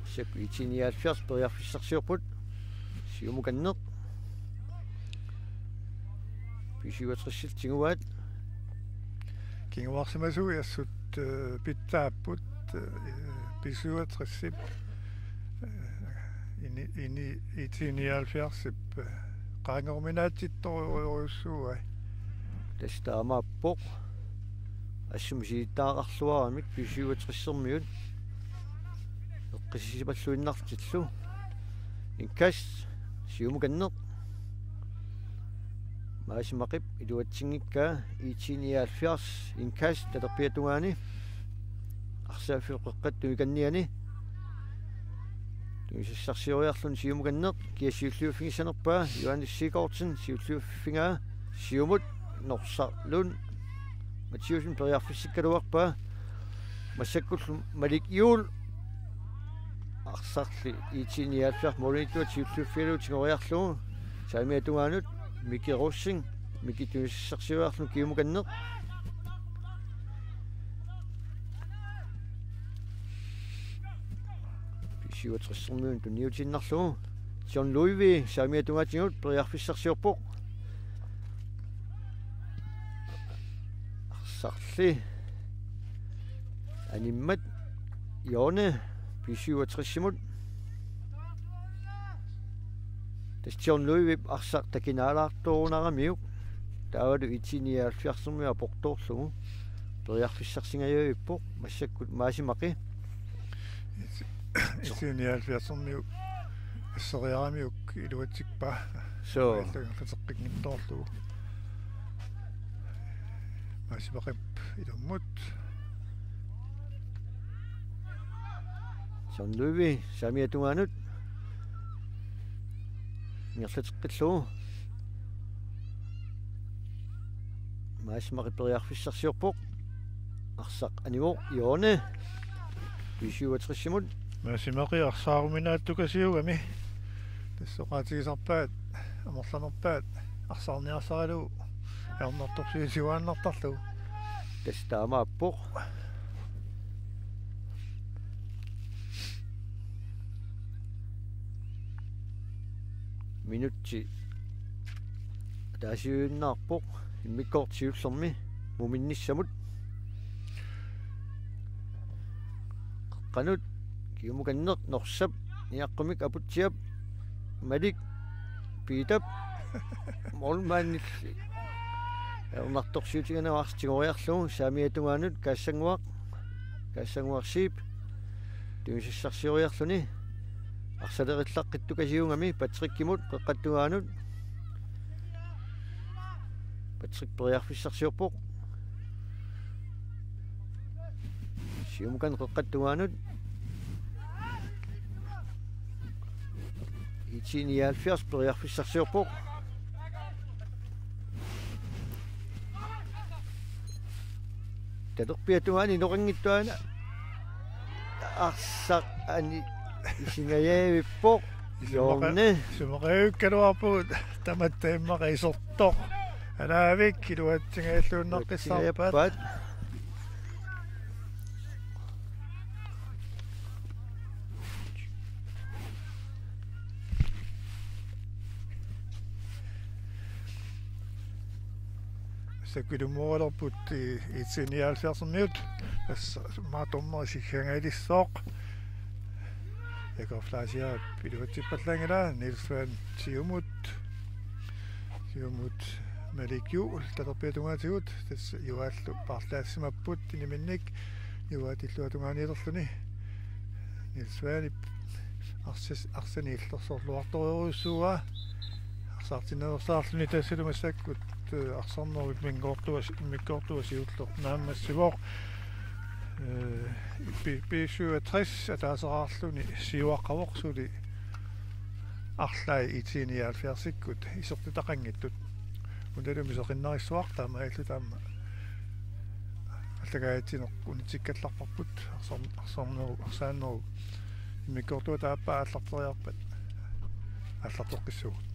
Massakkut I T nioghalvfjerds periarfissarsiorput. Siumukanneq. B syvogtresillu tiguaat. Kinguarsimasui assut, eh, pitsaapput, eh, B syvogtresip, eh, ini-, ini-, I T nioghalvfjerdsip, eh, qaangeruminaatsittorujussuuai. Tassa taamaappoq. Assut misilittagaqarluaramik B syvogtresimiut. Eqqissisimalluinnartillu. Indkast, siumukanneq. Maasi Maqip iluatsinngikkaa, I T nioghalvfjerds, indkast talerpiata tungaani. Arsaq qeqqata tungikanniani. Tunisassarsioriarluni siumukanneq, kia siulliuffigissanerpaa, Johannes Sigurdsen, siulliuffigaa, siumut, Norsaq Lund Mathæussen periarfissikkaluarpaa, massakkullu Malik Juul, arsarli I T nioghalvfjerds målimiittuat siulliuffigalugu tigoriarlugu, saamiata tungaanut, Miki Rosing, Miki tunisassarsioriarluni kiumukanneq. B syvogtresimiut tunniutiinnarlugu. John Louis saamiata tungaatigut periarfissarsiorpoq. Arsarli animmat Jone B syvogtresimut. Tassa John Louisip arsaq takinaalaartorunaramiuk. Taavalu I T nioghalvfjerdsimiut aportoorlugu periarfissarsingajavippoq, massakkut Maasi Maqi. I T nioghalvfjerdsimiut asseriaramiuk iluatsippaa. Suu. Illuingerlateqqinngitsoorlugu. Maassimaqip ilummut. Søren Ludvig, saamiata tungaanut. Ingerlateqqillugu. Maassimaqip periarfissarsiorpoq. Arsaq animoq Joone. B syvogtres-imut. Maassimaqi arsaaruminaattukasiugami. Tassa oqaatigisarpaat, amerlanerpaat, arsaarniarsaralugu ajornartorsiutigiinnartarlugu. Tassa taamaappoq. Minutsi ataasiinnarpoq immikkoortoq siullermi muminnissamut. Qeqqanut kiumukanneq Norsap, niaqqumik Aputsiap, Malik, Piitap, målmandilli ajornartorsiutigineqartigooriarlugu, saamiata tungaanut Kaassannguaq, Kaassannguaq Siip tunisassarsioriarluni. Arsalerillaqqittut kasiugami Patrickimut qeqqata tungaanut. Patrick periarfissarsiorpoq. Siumukanneq qeqqata tungaanut. IT-79 periarfissarsiorpoq. Talerpiata tungaani inoqanngittuaana. Arsaq ani isingajavippoq. Isumaqajuukkaluarpugut tamatta immaqa isertoq. Anaavik iluatsingajalluunnaqqissaarpaat. Sakkutumoorlerput IT-79-imiut. Tassa maattormeri sikkangalissaaq. Jakob Fleischer iluatsippallaanngilaq, Niels Svane siumut. Siumut Malik Juul talerpiata tungaatigut. Tassa Juaallu paarlaassimapput iniminnik Juaat illuatungaaniilerluni. Niels Svanep arsas-, arsani illersorluartorujussuuaa. Arsaartinnaveersaarluni tassalu massakkut, eh, arsarnerup immikkoortua-, immikkoortua siulleq naammassivoq. Eh, B-, B syvogtres ataaseraarluni siuaqqavoq suli arlaat IT-79-ikkut isertitaqanngitsut. Unalumi seqinnarissuaq taamaalilluta aamma allagaajatsineq unitsikkallarparput arsarn-, arsarneru-, arsaannerup immikkoortuata aappaa aallarteriarpat aallarteqqissuugut.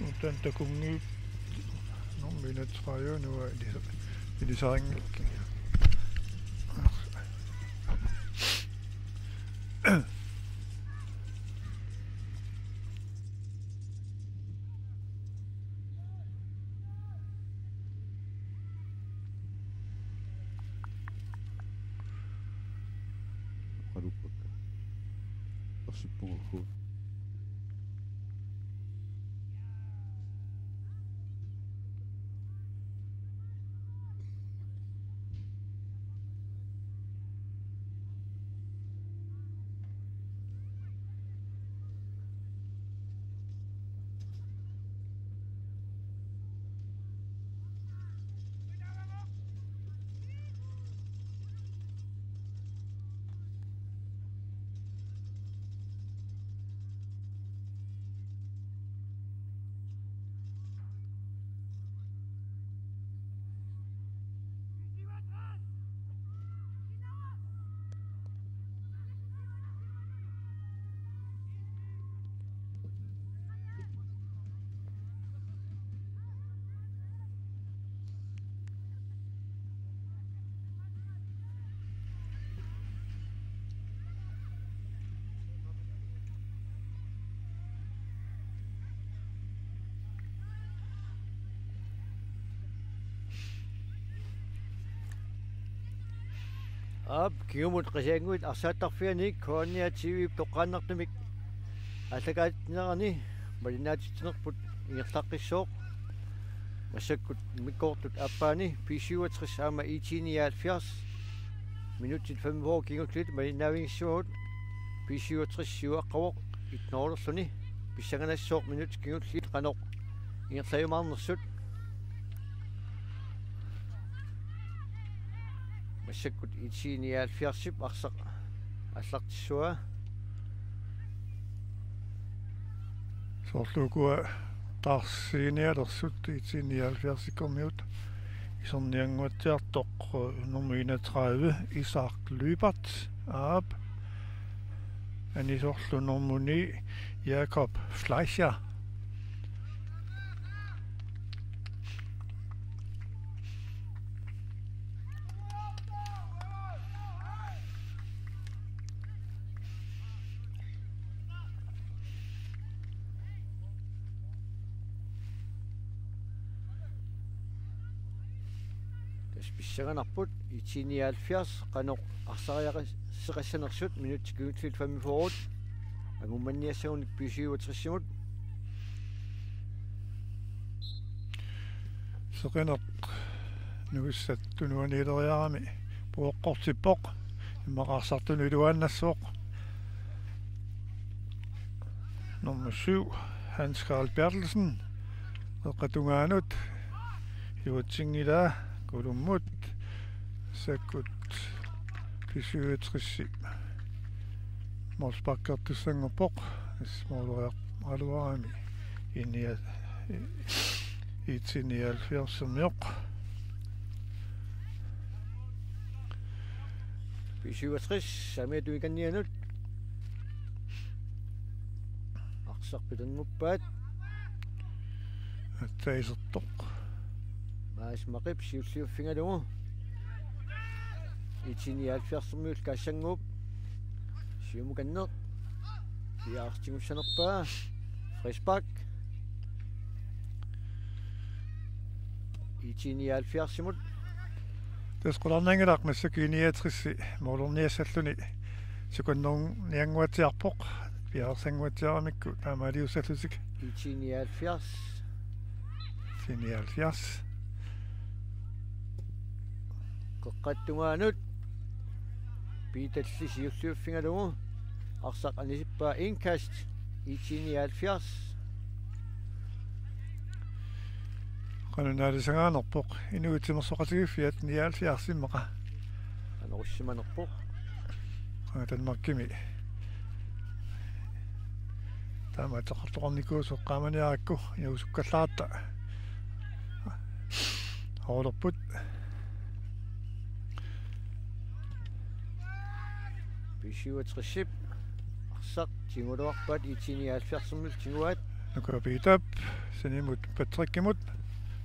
Utan takunngiit nummer enogtredive nu er ilis-, ilisarinngikkit. Oqaluppakka. Orsippunga. Aap, kingumut Qasigiannguit arsaattarfianni K N R T V-p toqqaannartumik aallakaatitsinerani malinnaatitsinerput ingerlaqqissooq. Massakkut immikkoortut aappaanni B syvogtres aamma IT nioghalvfjerds. Minutsit femogfyrre kingulliit malinnaavigissavarput. B syvogtres siuaqqavoq et nul-erluni. Pissanganassaaq minutsit kingulliit qanoq ingerlajumaarnersut. Massakkut IT nioghalvfjerdsip arsaq aallartissuaa. Soorlu ukua taarsiinialersut IT nioghalvfjerdsikkormiut iserniannguatsiartoq nummer enogtredive, Isak Lyberth, aap. Anisorlu nummer ni, Jakob Fleischer. Tassa pissanganarput IT nioghalvfjerds qanoq arsariaqasseqassanersut minutsit kingulliit femogfyrre. Angummanniassagunik B syvogtres-imut. Seqineq nuissat tunuaniileriarami puoqqortippoq. Immaqa arsartunut iluaannassaaq. Nummer syv, Hans Karl Berthelsen. Qeqqata tungaanut iluatsinngilaa kulummut. Massakkut B syvogtres-ip målsparkertussanngorpoq. Tassa måleriarluarami inia-, IT nioghalvfjerds-ermioq. B syvogtres, saamiata tungaaniannut. Arsaq pitannguppaat. Aatsaat isertoq. Mads Maqip siulliuffigalugu. IT nioghalvfjerds-ermiullu kaassannguup. Siumukanneq. Piaartigussanerpaa. Frispark. IT nioghalvfjerds-imut. Tassa qularnanngilaq massakkut I niogtres-i målerniassalluni sekunderniannguatsiarpoq. Piareersannguatsiaramikku taamaaliussallutik. IT nioghalvfjerds. IT nioghalvfjerds. Qeqqata tungaanut. Piitalli siulliuffigalugu. Arsaq anisippaa, indkast. IT nioghalvfjerds. Qanoq naalisagaanerpoq, inuit timersoqatigiiffiat nioghalvfjerds immaqa. Qanoq issimanerpoq. Qanga Danmarkimi taama ateqartoqarnikuusoq qaamaniarakku inuusukkallaaratta. Hoolerput. B syvogtres-ip arsaq tigugaluarpaat IT nioghalvfjerds-ermiut tiguaat. Nuka Piitap sinimut Patrickimut.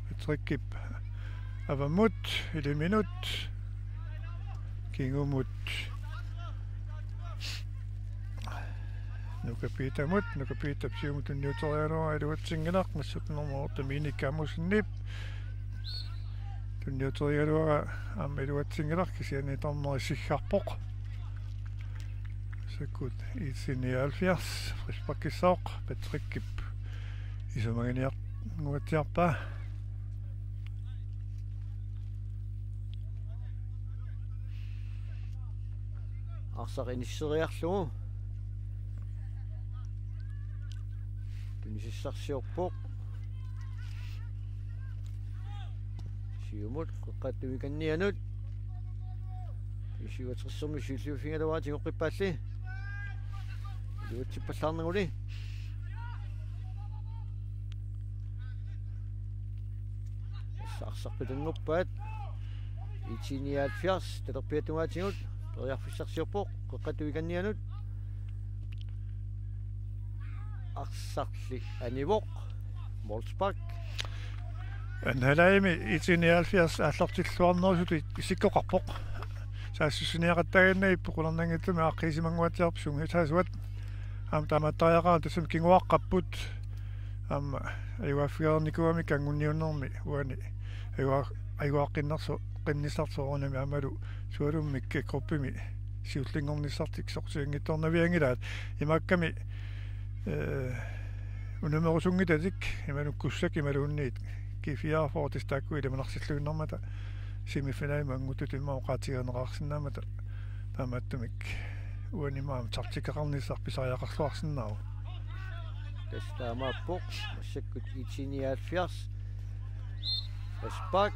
Patrickip avammut, iliminut, kingumut Nuka Piitamut, Nuka Piitap siumut tunniuterialuara, iluatsinngilaq, massakkut nummer otte Minik Amundsenip tunniuterialuara, aamma iluatsinngilaq, kisianni dommeri siggarpoq. Massakkut IT nioghalvfjerds frisparkissooq, Patrickip isumaginiarnguatsiarpaa. Arsaq inisseriarlugu. Tunisassarsiorpoq. Siumut, qeqqata tungaanut. B-syvogtressermi siulliuffigaluarpaa tigoqqippaalli. Iluatsippallaarnaguli. Tassa arsaq pitanngorpaat. IT nioghalvfjerds, talerpiata tungaatigut. Periarfissarsiorpoq, qeqqata tungaanut. Arsarli anivoq. Målspark. Anhalimi IT nioghalvfjerds aallartilluarnerusutut isikkoqarpoq. Saassussiniaqattaaginnarpoq, qularnanngitsumik aaqqiisimannguatsiarpoq sungiusaasuat. Aamma taamaattariaqarami, tassami kinguaqqapput. Aamma ajugaaffigereernikuugamikku kanngunniunnermi uani ajugaq-, ajugaaqqinnarso-, qinnissartoq soorunami aammalu sualummik gruppimi siullinngornissartik sortianngitsoornavianngilaat. Imaakkami, eh, unamerusunngitatik, imaluunniit Kussak imaluunniit G fireogfyrre, tassa taakku ilimanarsilluinnarmata, semifinalimut anguttut immaqa oqaatigerineqarsinnaammata, taamaattumik uani aamma taktikkeqarnissaq pisariaqarluarsinnaavoq. Tassa taamaappoq, massakkut IT nioghalvfjerds. Frispark.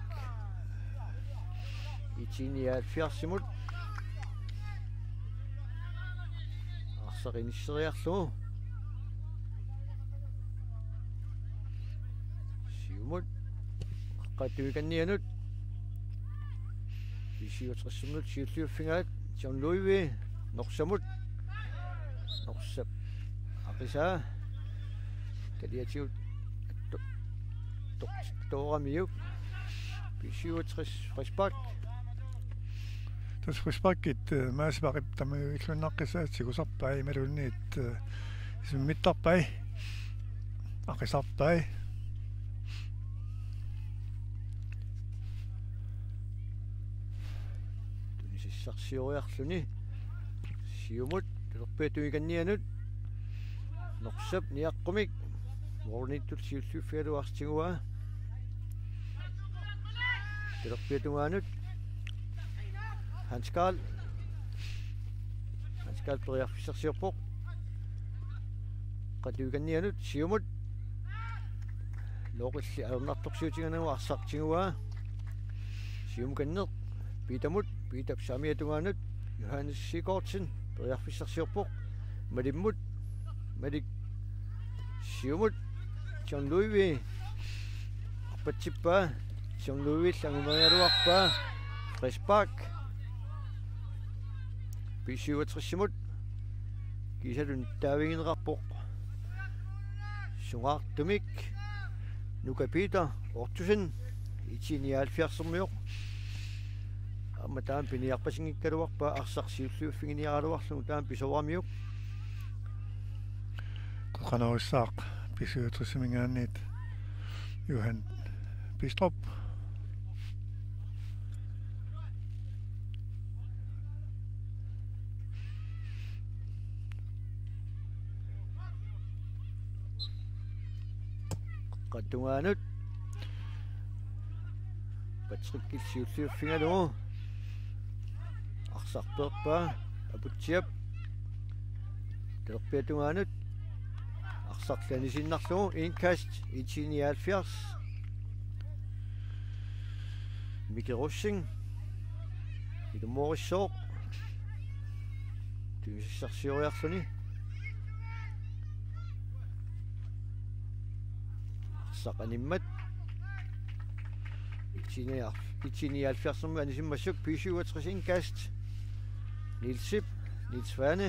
IT nioghalvfjerdsimut. Arsaq inisseriarlugu. Siumut. Qeqqata tungaanut. B-syvogtressermut siulliuffigaat. John Ludvig. Norsamut. Norsap aqisaa. Kaliatigut to-, to-, tooramiuk. B-syvogtres frispark. Tassa frisparkit, eh, Mads Barrip tamakku illuinnaqqissaat, tigusarpai imaluunniit, eh, isummittarpai. Aqisarpai. Tunisassarsioriarluni. Siumut, talerpiata tungaanut. Norsap niaqqumik. Målimiittut siulliuffigaluartoq tiguaa. Talerpiata tungaanut. Hans Karl. Hans Karl periarfissarsiorpoq. Qeqqata tungaanut, siumut. Looqilli ajornartorsiutigalugu arsaq tiguaa. Siumukanneq. Piitamut, Piitap saamiata tungaanut. Johannes Sigurdsen, periarfissarsiorpoq. Malimmut, Malik. Siumut, John Ludvig. Arpatsippaa, John Ludvig angumerigaluarpaa. Frispark. B-syvogtressimut. Kiisalu nittaavigineqarpoq. Sungaartumik Nuka Peter Ottosen, IT nioghalvfjerdsermiuk. Aamma taama piniarpasinngikkaluarpaa, arsaq siulliuffiginiaraluarlugu taama pisooramiuk. Qeqqanoorsaaq B-syvogtresiminngaanniit Johan Bistrup. Qeqqata tungaanut. Patrickip siulliuffigalugu. Arsaq peerpaa. Aputsiap. Talerpiata tungaanut. Arsaq lanisiinnarlugu. Indkast. IT nioghalvfjerds. Miki Rosing. Ilumoorissooq. Tunisassarsioriarluni. Arsaq animmat. IT nioghalvfjerds, IT nioghalvfjerds anisimmassuk, B-syvogtres indkast. Nielsip, Niels Svane.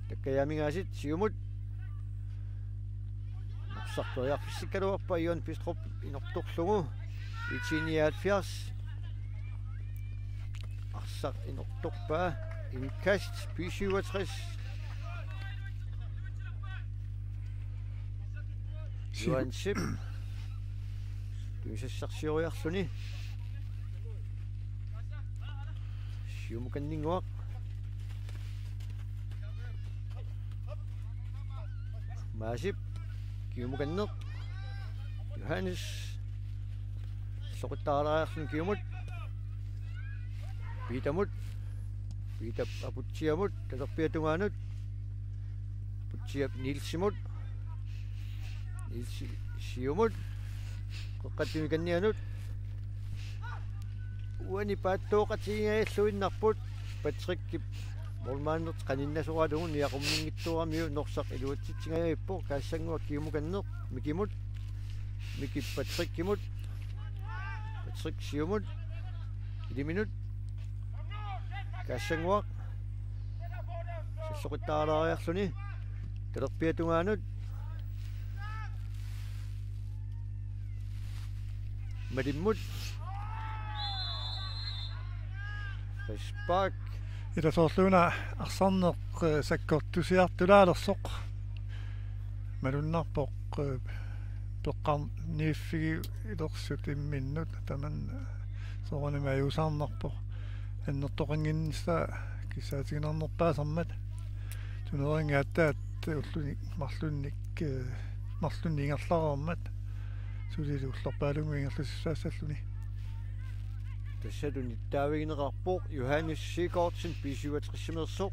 Takkajaamingaasit, siumut. Arsaq periarfissikkaluarpaa Johan Bistrup inortorlugu. I T nioghalvfjerds. Arsaq inortorpaa. Indkast B syvogtres. Johan Sip. Tuisassarsioriarluni. Siumukanninnguaq. Maasip. Kiumukanneq. Johannes. Soquttaralaariarluni kiumut. Piitamut. Piitap Aputsiamut. Talerpiata tungaanut. Aputsiap Nielsimut. Nielsi siumut. Qeqqata tungaaniannut. Uani paattooqatigigajalluinnarput. Patrickip målmandip qaninnasoralugu niaqumminngitsooramiuk Norsaq iluatsitsingajappaa. Kaassannguaq kiumukanneq Mikimut. Mikip Patrickimut. Patrick siumut. Iliminut. Kaassannguaq. Salloqittaraariarluni. Talerpiata tungaanut. Malimmut. Frispark. Ila soorluuna arsarneq, eh, sakkortusiartulaalersoq. Malunnarpoq, eh, peqqarniiffigilersut imminnut tamanna, eh, soorunami ajuusaarnarpoq. Annertoqannginnissaa kissaatiginarnerpaasarmat. Tuneringaattaat ulluni marlunnik, eh, marlunnik ingerlareermat. Sulilu ullorpaalunni ingerlassaalluni. Tassa tunniuttaavigineqarpoq Johannes Sigurdsen B syvogtres-imeersoq.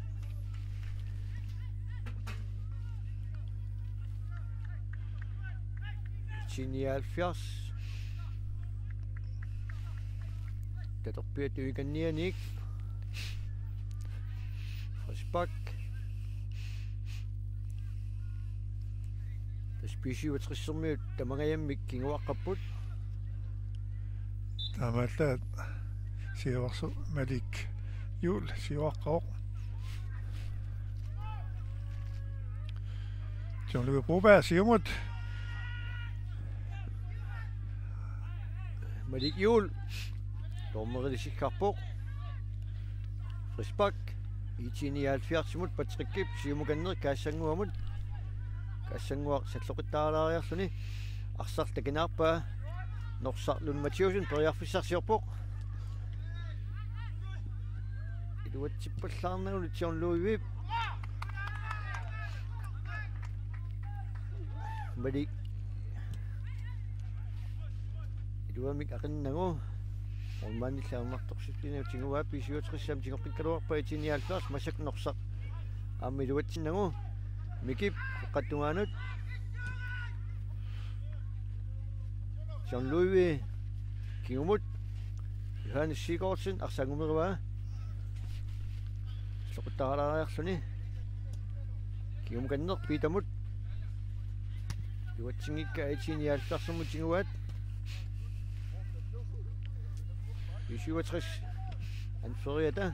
I T nioghalvfjerds. Talerpiata tungaanianniit. Frispark. Tassa B syvogtres-ermiut tamangajammik kinguaqqapput. Taamaallaat siuarsoq Malik Juul siuaqqavoq. John Louis Broberg siumut. Malik Juul. Dommerili sikkarpoq. Frispark. I T nioghalvfjerds-imut Patrickip siumukanneq Kaassannguamut. Kaassannguaq salloqittaraariarluni. Arsaq takinaarpaa. Norsaq Lund Mathiassen periarfissarsiorpoq. Iluatsippallaarnagu John Louis. Malik. Iluamik aqinnagu. Målmandillu ajornartorsiutigineq tiguaa B syvogtres-imut tigoqqikkaluarpaa I T nioghalvfjerds massakkut Norsaq. Aamma iluatsinnagu. Mikip qeqqata tungaanut. John Louis kingumut. Johannes Sigurdsen arsaq angumerivaa. Soquttaralaariarluni. Kiumukanneq Piitamut. Iluatsinngikkaa I T nioghalvfjerds-ermut tiguaat. B syvogtres anføreriata.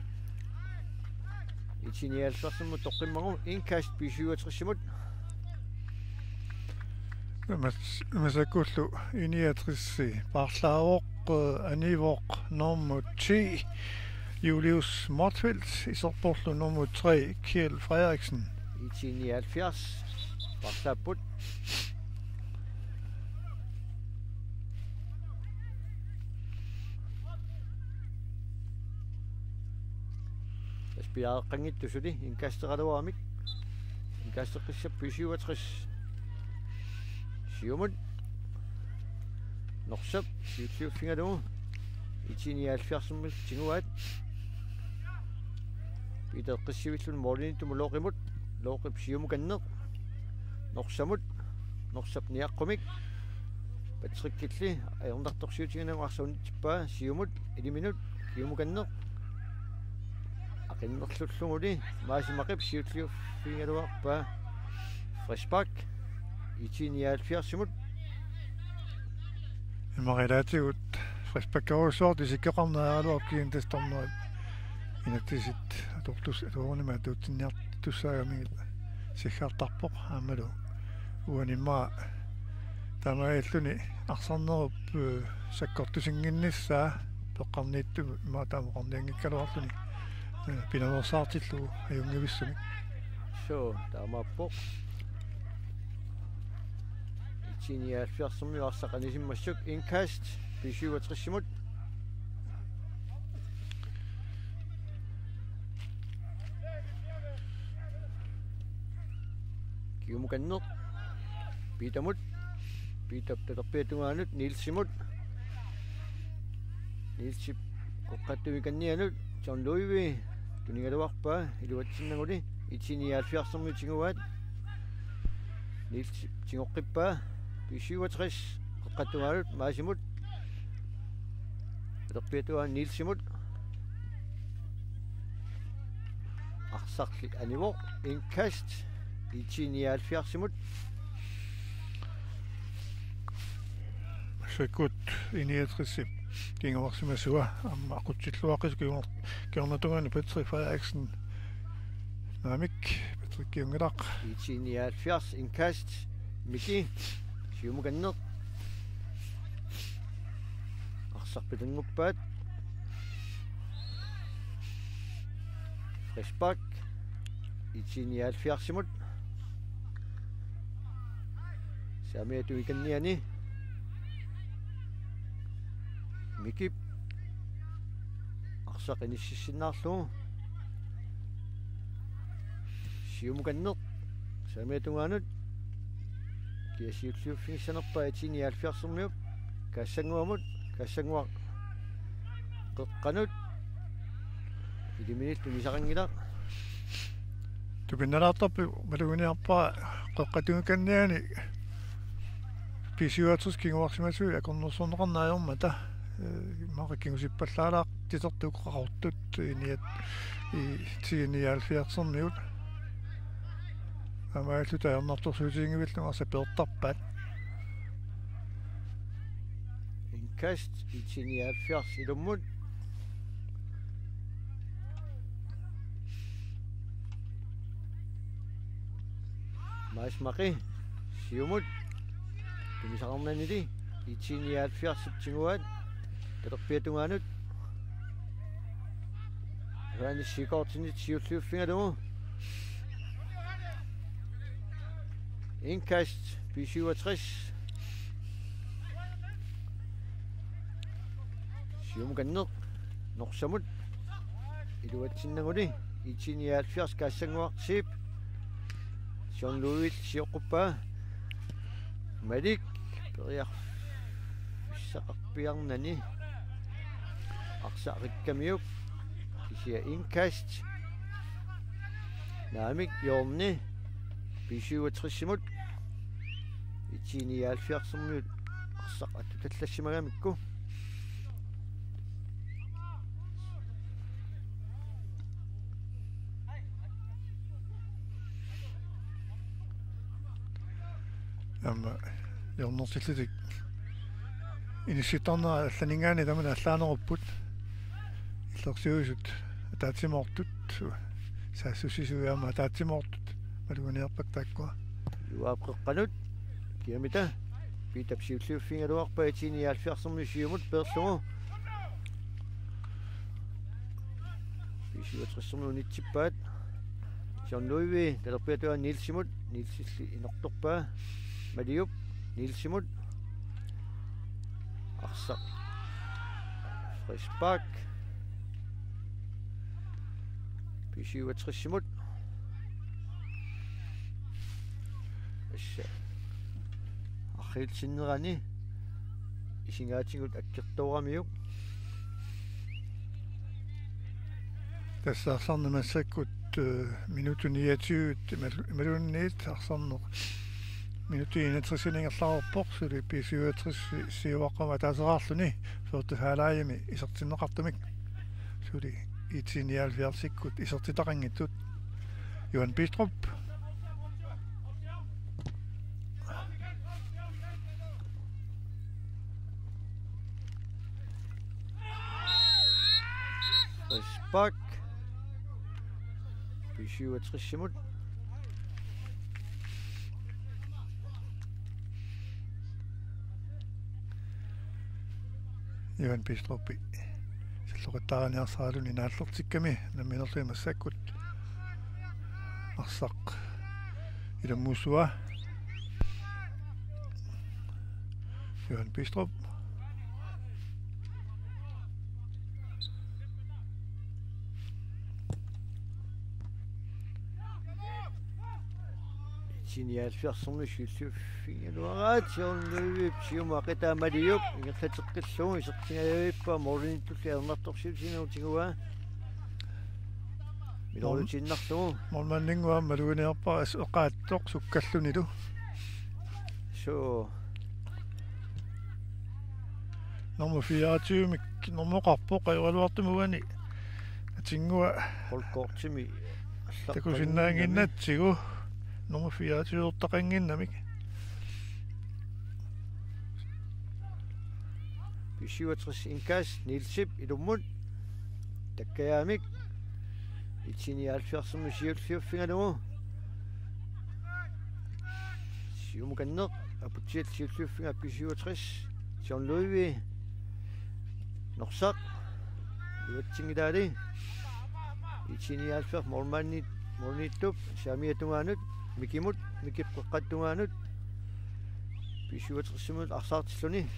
I T nioghalvfjerds-ermut toqqimmagu. Indkast B syvogtres-imut. Mas-, masakkullu I niogtres paarlaavoq, eh, anivoq nummer ti, Julius Motzfeldt, iserporlu nummer tre, Kjeld Frederiksen. I T nioghalvfjerds paarlaapput. Tassa piareqqanngitsoq suli indkasteraluaramik. Indkasteqqissaaq B syvogtres. Siumut. Norsap siulliuffigalugu. I T nioghalvfjerds-ermut tiguaat. Piita eqqissivilluni målimiittumut Loqimut. Loqip siumukanneq. Norsamut. Norsap niaqqumik. Patrickilli ajornartorsiutiginagu arsaq unitsippaa. Siumut. Iliminut. Kiumukanneq. Aqinnerlulluguli Maasi Maqip siulliuffigigaluarpaa. Frispark. I T nioghalvfjerds-imut. Immaqa ilaatigut frisparkerujussuartut isikkoqarneq aaraluarpoq, kisianni tassa dommerit inatsisit atortus-, atuarunimi atuutsinniartussaagamigit siggartarpoq aammalu uani immaqa Taamaalilluni arsarnerup, eh, sakkortusinnginnissaa peqqarniittumut imaattoq aamma oqarnianngikkaluarluni, eh, pinaveersaartillugu ajunngivissumik. Suu, taamaappoq. I T nioghalvfjerdsimut arsaq anisimmassuk, indkast B syvogtresimut. Kiumukanneq. Piitamut. Piitap talerpiata tungaanut Nielsimut. Nielsip qeqqata tungaanut John Louis tunigaluarpaa iluatsinnaguli. I T nioghalvfjerdsimut tiguaat. Nielsip tigoqqippaa. B syvogtres qeqqata tungaanut Maasimut. Talerpiata tungaanut Nielsimut. Arsarli anivoq, indkast I T nioghalvfjerdsimut. Massakkut I niogtresip kinguarsimasua aamma aqutsilluaqqisut, kinguar-, kingornatungaani Patrick Frederiksen. Naamik, Patrick kiunngilaq. I T nioghalvfjerds, indkast Miki. Siumukanneq. Arsaq pitannguppaat. Frispark. I T nioghalvfjerdsimut. Saamiata tungaaniit. Mikip. Arsaq inississinnaarlugu. Siumukanneq. Saamiata tungaanut. Kia siulliuffigissanerpaa I T nioghalvfjerdsimut. Kaassannguamut. Kaassannguaq qeqqanut. Iliminillu tunisaqanngilaq. Tupinnalaartarput maluginiarpara qeqqata tungaaniit B syvogtres kinguarsimasui akornusersorneqarneq ajormata, eh, immaqa kingusippallaalaartitertut qaqortut I T nioghalvfjerdsimut. Aamma illut ajornartorsiutiginngilluinnarlugu arsaq peertarpaat. Indkast I T nioghalvfjerds ilummut. Mads Maki. Siumut. Tunisaqarnanili. I T nioghalvfjerdsip tiguaat. Talerpiata tungaanut. Johannes Sigurdsenip siulliuffigalugu. Indkast B syvogtres. Siumukanneq. Norsamut. Iluatsinnaguli. I T nioghalvfjerds Kaassannguaq Siip. John Louis sioqquppaa. Malik. Periarfissaqarpiarnani. Arsaq rikkamiuk. Kisianni indkast. Naamik, hjørne. B syvogtresimut. I T nioghalvfjerdsimut arsaq attutallassimagamikku. Aamma hjørnertillutik inissittarnerat allaninngaanniit tamanna allaanerupput. Illersuisut ataatsimoortut, saassussisuit aamma ataatsimoortut maluginiarpakka taakkua. Juaap qeqqanut, kiamita, Piitap siulliuffigigaluarpaa I T nioghalvfjerdsimut siumut peerlugu. B syvogtresimut unitsippaat. John Louis, talerpiata tungaanut Nielsimut, Nielsilli inortorpaa. Maliup, Nielsimut. Arsaq. Frispark. B syvogtresimut. Assa. Arriitsinnerani isigaatigut akkertooramiuk. Tassa arsarneq massakkut, eh, minutsit niogtyve, imal-, imaluunniit arsarneq minutsit enogtresini ingerlareerpoq, suli B syvogtres si-, siuaqqamut ataaseraarluni, første halvlegimi isertinneqartumik. Suli I T nioghalvfjerdsikkut isertitaqanngitsut. Johan Bistrup. Frispark. B syvogtresimut. Johan Bistrup salloqittaarniarsaraluni naallertikkami namminerluni massakkut arsaq ilummuussuaa. Johan Bistrup. Itini halvfjerdsimi siulliuffigaluaraat, John Løvip siumut aqitaa Maliup ingerlateqqillugu isertingajavippaa, målimiittulli ajornartorsiutiginerup tiguaa. Miloriutiinnarlugu. Målmandinnguaq malugineqarpara, assut eqaatsoq sukkallunilu. Suu. Nummer fireogtyve-mik normoqarpoq ajoraluartumik uani. Atinngua holdkortimi takusinnaannginnatsigu nummer fireogtyve-rtaqannginnamik. B syvogtres indkast Nielsip ilummut. Takkajaamik. Itini halvfjerdsimi siulliuffigalugu. Siumukanneq, Aputsialli siulliuffigaa B syvogtres. John Løvi. Norsaq. Iluatsinngilaali. Itini halvfjerds målmandit, målimiittup saamiata tungaanut. Mikimut, Mikip qeqqata tungaanut. B syvogtres-imut arsaartilluni.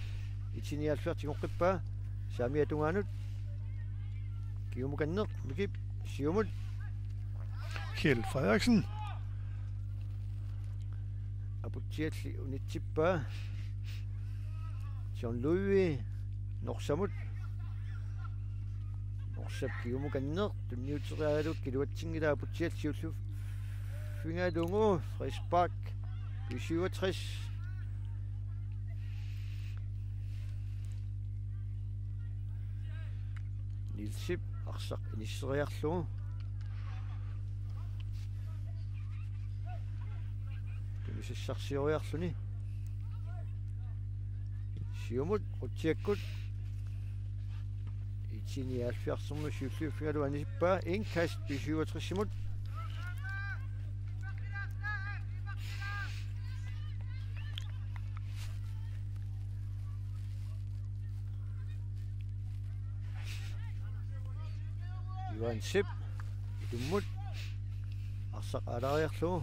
Itini halvfjerds tigoqqippaa. Saamiata tungaanut. Kiumukanneq, Mikip, siumut. Kjeld Frederiksen. Aputsialli unitsippaa. John Løvi, Norsamut. Norsap kiumukanneq, tunniuteriaralugu iluatsinngilaa, Aputsialli siulliuffigalugu, frispark, B syvogtres. Nielsip arsaq inisseriarlugu. Tunisissarsioriarluni. Siumut, qutsiakkut. Itini halvfjerdsimi siulliuffigalugu anisippaa, indkast B syvogtres-imut. Johan Sip, ilummut. Arsaq aalaariarlugu.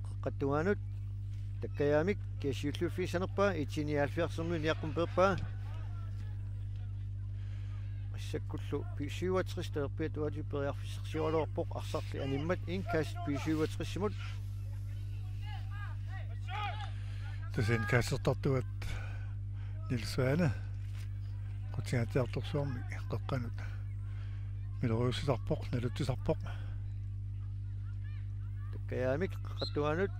Qeqqata tungaanut. Takkajaamik, kia siulliuffigissanerpaa, Itini halvfjerdsimi niaqqumik peerpaa. Massakkullu B syvogtres talerpiata tungaatigut periarfissarsioraluarpoq arsarli animmat, indkast B syvogtres-imut. Tassa indkastertartuat Niels Svane. Qutsingatsiartorsuarmik qeqqanut. Miloriussisarpoq, nalutsisarpoq. Takkajaamik qeqqata tungaanut.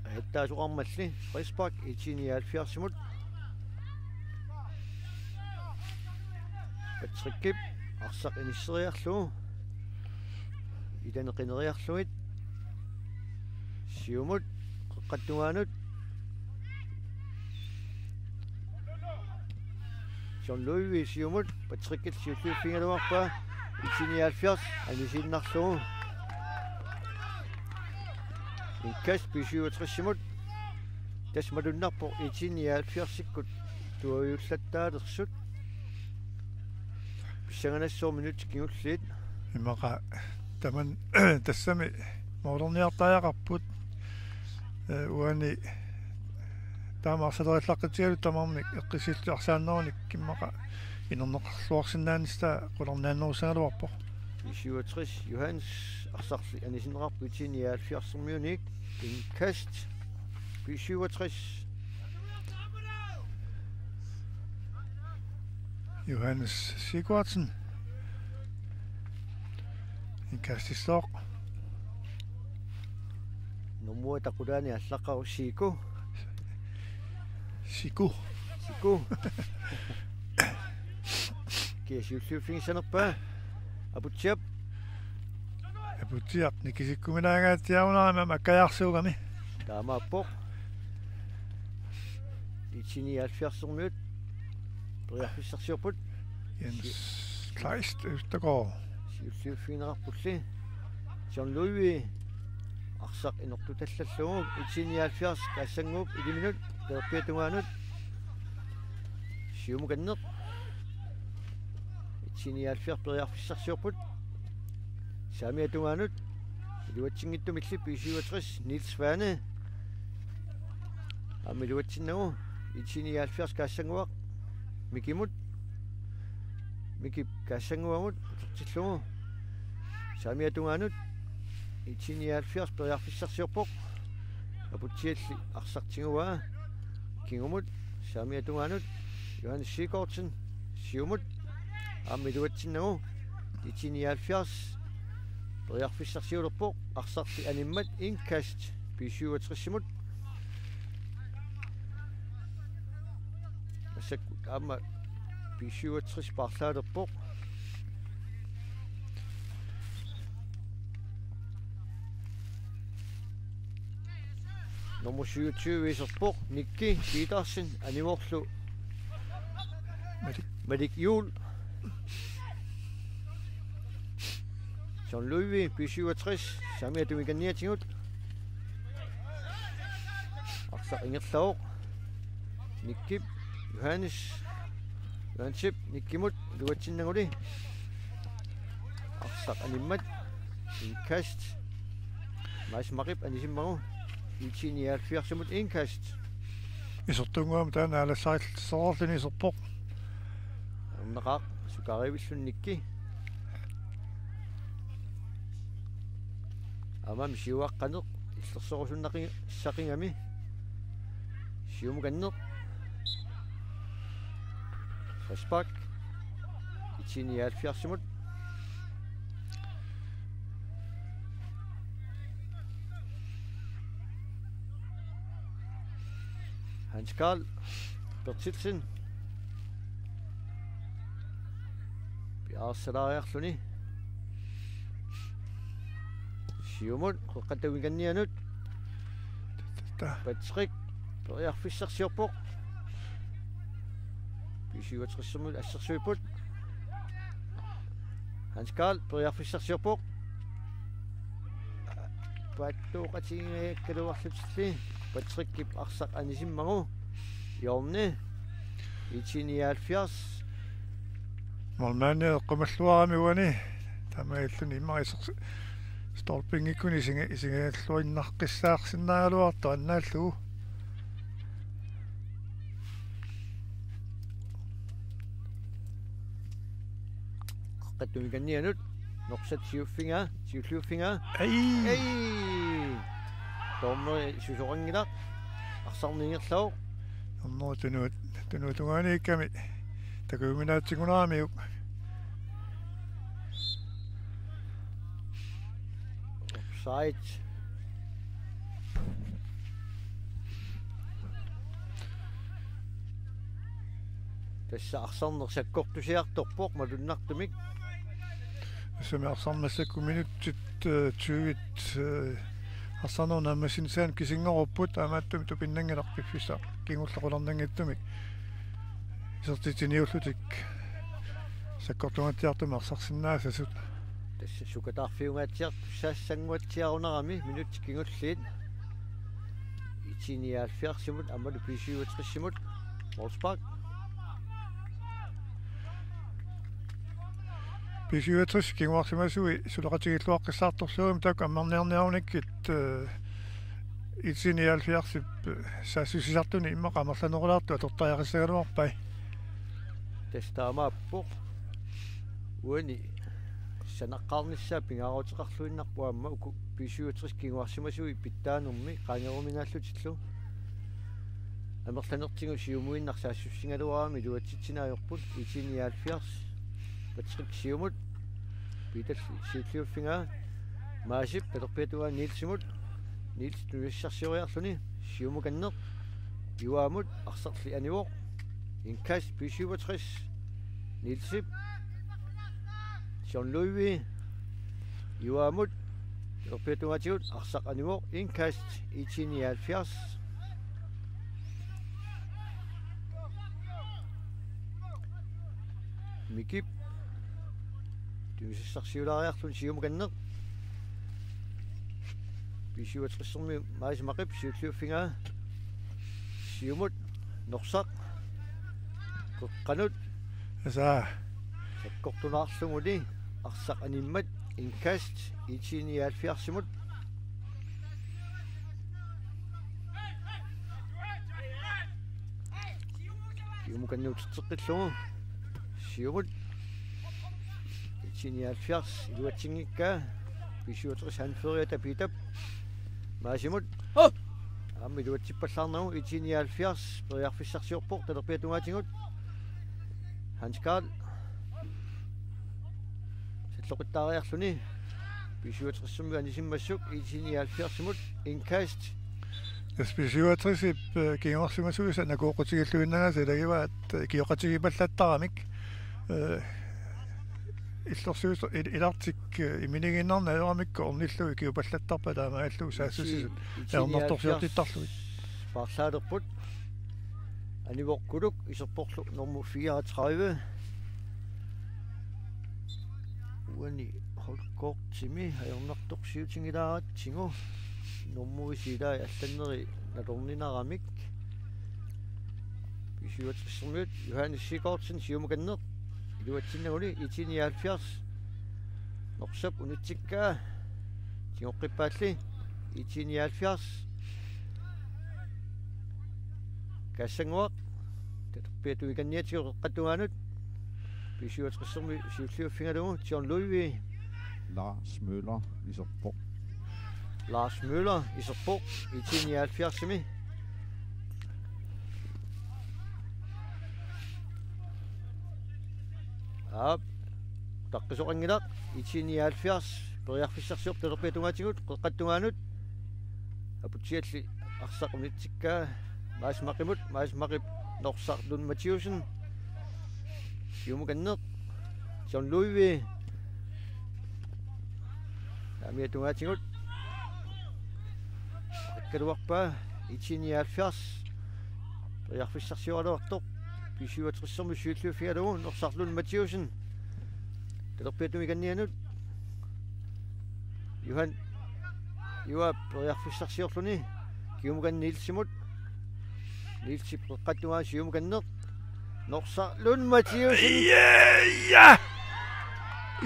Ajattaasoqarmalli. Frispark Itini halvfjerds-imut. Patrickip arsaq inisseriarlugu. Ilani qineriarlugit. Siumut, qeqqata tungaanut. John Løvi siumut, Patrickip siulliuffigaluarpaa, Itini halvfjerds, anisiinnarlugu. Indkast B syvogtres-imut, tassa malunnarpoq Itini halvfjerds-ikkut tuaviullattaalersut. Pissanganassaaq minutsit kingulliit. Immaqa taman tassami målerniartariaqarput, eh, uani taama arsaleriallaqqitsigalugu tamarmik eqqissillutik arsaannerunik immaqa inerneqarluarsinnaanissaq qularnaannerussagaluarpoq. B syvogtres Johans arsarli anisinneqarpoq Itini halvfjerds-imiunik, indkast B syvogtres. Johannes Sigurdsen. Indkastissaaq. Nummer et-ip qulaani allaqqavoq Siku. Siku. Siku. Kia siulliuffigissanerpaa. Aputsiap. Aputsiaq nikisikkuminaangaatsiarunarami aamma akkajaarsuugami. Taamaappoq. Itini halvfjerds-imiut periarfissarsiorput. Jens Kleist Østergaard. Siulliuffigineqarpulli. John Løvi. Arsaq inortutallallugu. Itini halvfjerds Kaassanguup iliminut. Talerpiata tungaanut. Siumukanneq. I T nioghalvfjerds periarfissarsiorput. Saamiata tungaanut. Iluatsinngitsumilli B syvogtres Niels Svane. Aamma iluatsinnagu. I T nioghalvfjerds Kaassanguaq. Mikimut. Mikip Kaassannguamut. Utertillugu. Saamiata tungaanut. I T nioghalvfjerds periarfissarsiorpoq. Aputsialli arsaq tiguaa. Kingumut. Saamiata tungaanut. Johannes Sigurdsen. Siumut. Aamma iluatsinnagu. I T nioghalvfjerds periarfissarsiulerpoq. Arsarli animmat indkast. B syvogtresimut. Massakkut aamma B syvogtres paarlaalerpoq. Nummer syvogtyve iserpoq, Nikki Petersen, anivorlu Malik Juhl. John Ludvig, B syvogtres, saamiata tungaaniatigut. Arsaq ingerlavoq. Nikkip, Johannes, Johannesip, Nikkimut, iluatsinnaguli. Arsaq animmat, indkast. Mads Maqip anisimmagu, I T nioghalvfjerdsimut indkast. Isertuunnguamik taanna aalassarilersorluni iserpoq. Erneqaaq, sukariivilluni Nikki. Aamma siuaqqaneq illersorusunnaqi-, saqigami. Siumukanneq. Frispark. I T nioghalvfjerdsimut. Hans Karl Berthelsen. Piareersalaariarluni. Siumut, qeqqata tungaanianut. Ta. Patrick, periarfissarsiorpoq. B syvogtresimut assersuipput. Hans Karl, periarfissarsiorpoq. Paattuuqatigigaakkaluarlutilli. Patrickip arsaq anisimmagu. Hjørne. I T nioghalvfjerds. Målmandi eqqumalluarami uani. Taamaalilluni immaqa isersi-, stolpingikkuni isinga-, isingajalluinnaqqissaarsinnaagaluartoq annaallugu. Qeqqata tungaanianut. Norsat siuffigaa, siulliuffigaa. Ai! Ai! Dommeri susoqanngilaq. Arsarneq ingerlavoq. Dommeri tunuut, tunuup tungaaniikkami takujuminaatsigunaramiuk. Offside. Tassa arsarneq sakkortusiartorpoq malunnartumik. Tassami arsaq massakkut minutsit, eh, tyve, eh, arsarnerup naammassinissaanut kisinngorupput, taamaattumik tupinnanngilaq piffissaq kingulleq qularnanngitsumik isertitsiniullutik sakkortungatsiartumik arsarsinnaassasut. Tassa sukataarfiungaatsiartussaassannguatsiarunarami minutsit kingulliit. I T nioghalvfjerdsimut aammalu B syvogtresimut. Målspark. B syvogtres kinguarsimasui suleqatigiilluaqqissaartorsiorami taakku ammarniarniarunikkit, eh, I T nioghalvfjerdsip saassussisartuni immaqa amerlanerulaartut atortariaqassagaluarpai. Tassa taamaappoq. Uani sanaqqaarnissaa pingaaruteqarluinnarpoq aamma uku B syvogtres kinguarsimasui pitsaanermi qaangeruminaallutillu. Amerlanertigut siumuinnaq saassussigaluarami iluatsitsineq ajorput. I T nioghalvfjerds. Patrick siumut. Peter siulliuffigaa. Maasip talerpiata tungaanut Nielsimut. Niels tunusassarsioriarluni. Siumukanneq. Ivaamut arsarli anivoq. Indkast B syvogtres. Nielsip. John Ludvig. Ivaamut. Talerpiata tungaatigut arsaq anivoq. Indkast I T nioghalvfjerds. Mikip. Tunusassarsiulaariarluni siumukanneq. B syvogtresimi Mads Maqip siulliuffigaa. Siumut Norsaq. Qeqqanut. Asa. Sakkortunaarluguli arsaq animmat, indkast I T nioghalvfjerdsimut. Siumukanneq uterteqqillugu. Siumut. I T nioghalvfjerds iluatsinngikkaa. B syvogtres anføreriata Piitap. Maasimut. Aamma iluatsippallaarnagu. I T nioghalvfjerds periarfissarsiorpoq talerpiata tungaatigut. Hans Karl. Salloqittaariarluni. B syvogtresimiut anisimmassuk I T nioghalvfjerdsimut. Indkast. Tassa B syvogtresip, eh, kingorsimasuisa nakooqqutigilluinnagaasa ilagivaat, eh, ikioqatigipallattaramik. Eh, illorsuit il-, ilartik, eh, iminiiginnarneq ajoramikku ornillugu ikiupallattarpaat taamaalillutik saassussisut. I T nioghalvfjerds ajornartorsiortittarlugit. Paarlaalerput. Anivoq Kuluk iserporlu nummer fireogtredive. Uani holdkortimi ajornartorsiutigilaaratsigu. Nummerisi ilai allanneri nalorninaramik. B syvogtresimiut Johannes Sigurdsen siumukanneq. Iluatsinnaguni I T nioghalvfjerds. Norsap unitsikkaa. Tigoqqippaalli. I T nioghalvfjerds. Kassannguaq. Talerpiata tungikanniatigut qeqqata tungaanut. B syvogtresimi siulliuffigalugu John Ludvig. Lars Møller iserpoq. Lars Møller iserpoq I T nioghalvfjerdsimi. Aap. Utaqqisoqanngilaq. I T nioghalvfjerds periarfissarsiorpoq talerpiata tungaatigut qeqqata tungaanut. Aputsialli arsaq unitsikkaa. Mads Maqimut, Mads Maqip Norsaq Lund Mathiussen. Siumukanneq. John Ludvig. Taamia tungaatigut. Akkaluarpaa I T nioghalvfjerds. Periarfissarsioraluartoq. B syvogtresimi siulliuffigalugu Norsaq Lund Mathiussen. Talerpiata tungikannianut. Johan. Juaap periarfissarsiorluni. Kiumukanneq Nielsimut. Nielsip qeqqata tungaanut siumukanneq. Norsaq Lund Mathiussen. Ja, ja.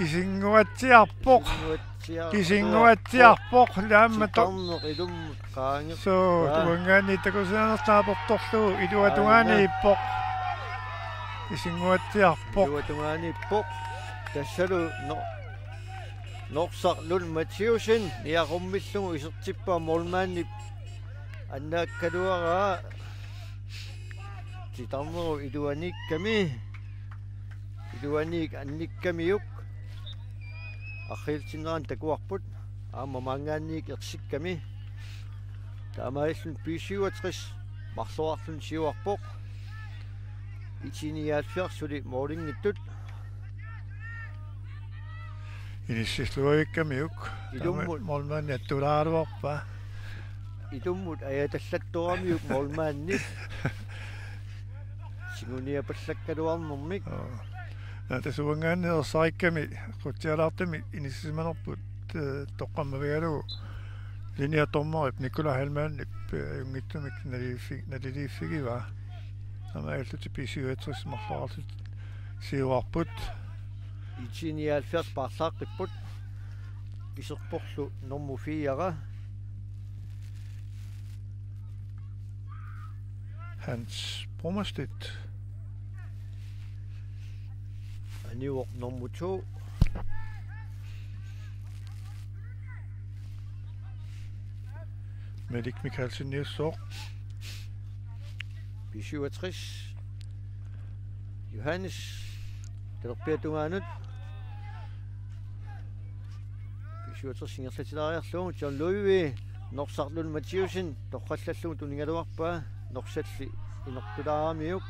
Isinnguatsiarpoq. Isinnguatsiarpoq. Isinnguatsiarpoq. Laamma to-, titarneq ilummut qaangerpaa. Suu, tuangaani takusianertaaportorlu iluatungaaniippoq. Isinnguatsiarpoq. Iluatungaaniippoq. Tassalu no-, Norsaq Lund Mathiussen niaqummillugu isertippaa målmandip annaakkaluaraa. Titarnerup iluaniikkami. Iluaniik annikkamiuk. Arriilsinnerani takuarput. Aamma maanngaanniit ersikkami. Taamaalilluni B syvogtres marloraarluni siuarpoq. I T nioghalvfjerds suli målinngitsut. Inissilluavikkamiuk. Ilummut. Taama målmandi attulaaruarpa. Ilummut ajatallattoramiuk målmandi. Singuniapallakkaluarnermik. Aa. Naa, tassa uanngaanniit ersarikkami qutsialaartumik inissisimanerput, eh, toqqammavigalugu linjedommerip Nikolaj Heilmannip, eh, ajunngitsumik naliliiffi-, naliliiffigivaa. Taamaalillutik B syvogtres marloraarlutik siuarput. I T nioghalvfjerds paarlaaqqipput. Iserporlu nummer fire. Hans Brummerstedt. Anivoq nummer to. Malik Mikkelsen Nielsen. B syvogtres. Johannes. Talerpiata tungaanut. B syvogtres ingerlatilaariarlugu. John Ludvig. Norsaq Lund Mathiussen. Torrallallugu tunigaluarpaa. Norsalli inortulaaramiuk.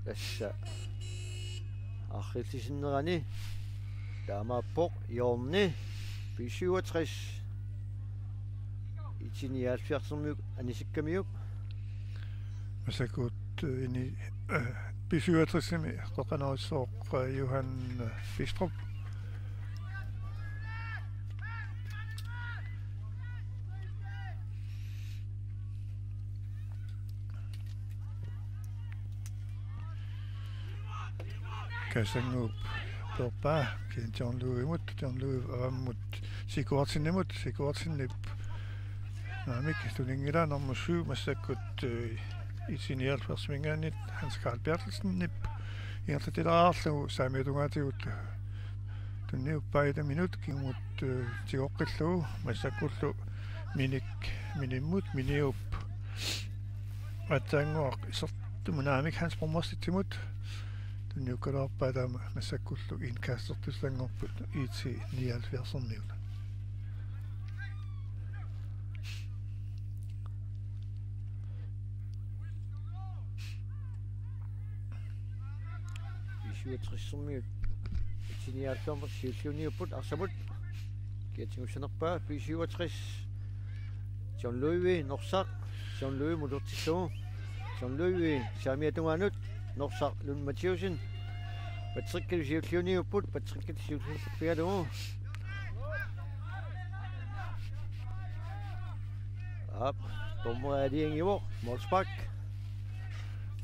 Tassa. Arriillisinnerani. Taamaappoq hjørne. B syvogtres. I T nioghalvfjerdsimiut anisikkamiuk. Massakkut, eh, ini, eh, B syvogtresimi qeqqanoorsuuvoq, eh, Johan, eh, Bistrup. Kassannguup peerpaa, kisianni John Louis-mut, John Louis avammut Sigurdsenimut, Sigurdsenip naamik tuninngilaa nummer syv massakkut, øh, I T nioghalvfjerdsiminngaanniit Hans Karl Berthelsenip ingerlatilaarlugu saamiatungaatigut tunniuppaa, et minut kingumut, øh, tigoqqillugu massakkullu Minik, Minimmut, Miniup aatsaannguaq isertumut naamik Hans Brummerstedtimut tunniukkaluarpaa, taama massakkullu indkastertussanngorput I T nioghalvfjerdsermiut. B syvogtressermiut I T nioghalvfjerds siulliunniupput arsamut. Kia tigussanerpaa? B syvogtres. John Louis, Norsaq. John Louis-mut utertillugu. John Louis saamiata tungaanut. Norsaq Lund Mathiussen. Patrickillu siulliunniupput, Patrickillu siulliuffigalugu. Aap, dommeri aalajangiuvoq, målspark.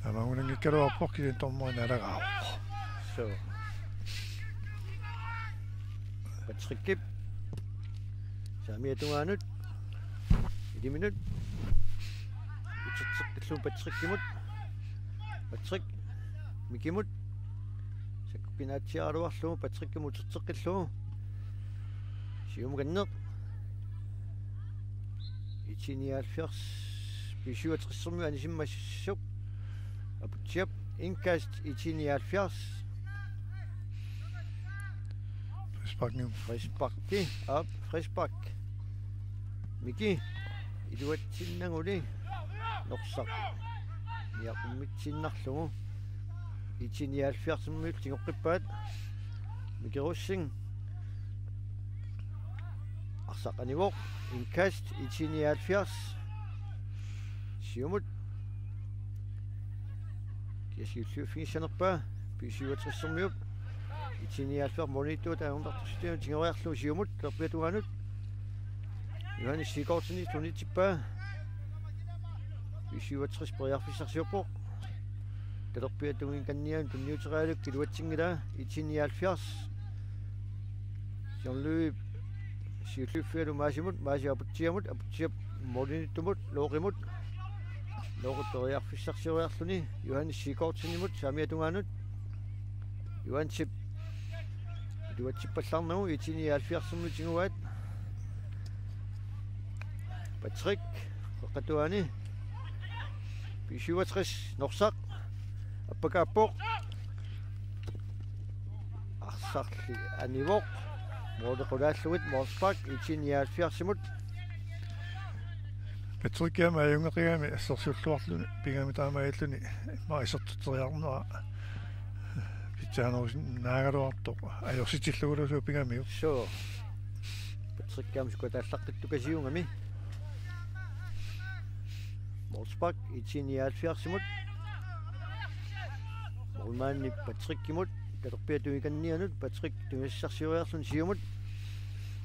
Taamaanngikkalaarpoq, kisianni dommeri naalagaavoq. Suu. Patrickip saamiata tungaanut. Iliminut. Uterteqqillugu Patrickimut. Patrick Mikimut. Sakkukinaatsiaraluarlugu Patrickimut uterteqqillugu. Siumukanneq. I T nioghalvfjerds. B syvogtressermiut anisimmassuk. Aputsiap indkast, I T nioghalvfjerds. Frispark nu. Frisparki. Aap, frispark. Miki. Iluatsinnaguli. Norsaq. Niaqummitsinnarlugu. I T nioghalvfjerdsimiut tigoqqippaat. Miki Rosing. Arsaq anivoq. Indkast, I T nioghalvfjerds. Siumut. Kia siulliuffigissanerpaa? B syvogtressermiut. I T nioghalvfjerds målimiittuata ajornartorsiutigalugu tigoriarlugu siumut, talerpiata tungaanut. Johannes Sigurdsen tunniussippaa. B syvogtres periarfissarsiorpoq. Talerpiata tungaanut tunniuteriaraluarlugu iluatsinngilaa, I T nioghalvfjerds. John Louis siulliuffigalugu Maasimut, Maasi Aputsiamut, Aputsiap målimiittumut, Looqimut. Looqi periarfissarsioriarluni Johannes Sigurdsenimut saamiata tungaanut. Johannesip iluatsippallarnagu, I T nioghalvfjerdsimiut tiguaat. Patrick, qeqqata tungaani. B syvogtres, Norsaq. Appakaappoq. Arsarli anivoq. Måli qulaallugit, målspark, I T nioghalvfjerdsimut. Patrick aamma ajunngeqigami assersuulluarluni pigami taamaalilluni immaqa isertitseriarnera pitsaanerusinnaagaluartoq ajorsitsillugu pigamiuk. Suu. Patrick aamma sukataallaqqittukasiugami. Målspark, I T nioghalvfjerdsimut. Målmandi Patrickimut, talerpiata tungaanut, Patrick tungassarsioriarluni siumut.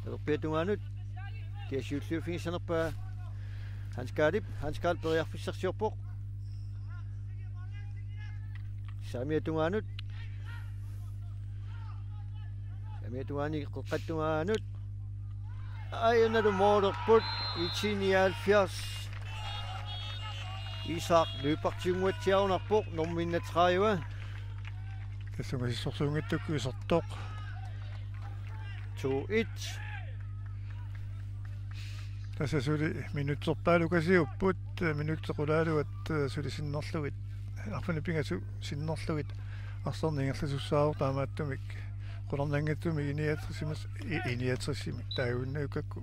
Talerpiata tungaanut. Kia siulliuffigissanerpaa? Hans Karlip, Hans Karl periarfissarsiorpoq. Saamiata tungaanut. Saamiata tungaani, qeqqata tungaanut. Aajuna målerput, I T nioghalvfjerds. Isak Lyberth-iunnguatsiarunarpoq, nummer enogtredive. Tassunga sissorsuunngitsukkut isertoq. To et. Tassa suli minutserpaalukasiupput, minutsit qulaaluat suli sinnerlugit. Arfineq-pingasut sinnerlugit arsarneq ingerlasussaavoq, taamaattumik qularnanngitsumik I niogtresimi, I-, I niogtresimi taaguinnakkakku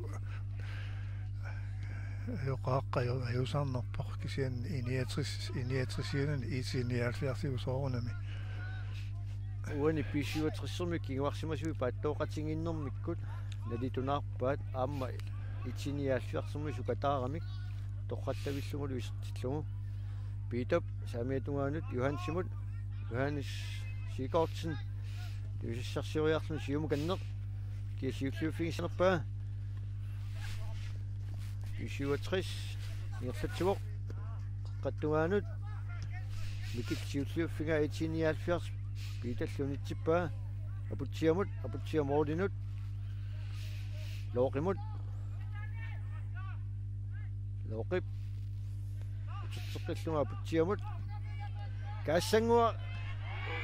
ajoqaaq ajo-, ajuusaarnarpoq, kisianni I niogtres, I niogtresiunani I T nioghalvfjerdsiusoorunami. Uani B syvogtressermiut kinguarsimasuat paattooqatigiinnermikkut nalitunaarpaat, aamma I T nioghalvfjerdsermiut sukataaramik torrattavillugulu isertillugu. Piitap saamiata tungaanut Johansimut, Johannes Sigurdsen tungassarsioriarluni siumukanneq. Kia siulliuffigissanerpaa? B syvogtres ingerlatsivoq. Qeqqata tungaanut. Mikip siulliuffigaa I T nioghalvfjerds. Piitalli unitsippaa. Aputsiamut, Aputsiaq målinut. Looqimut. Looqip. Uterteqqillugu Aputsiamut. Kaassannguaq.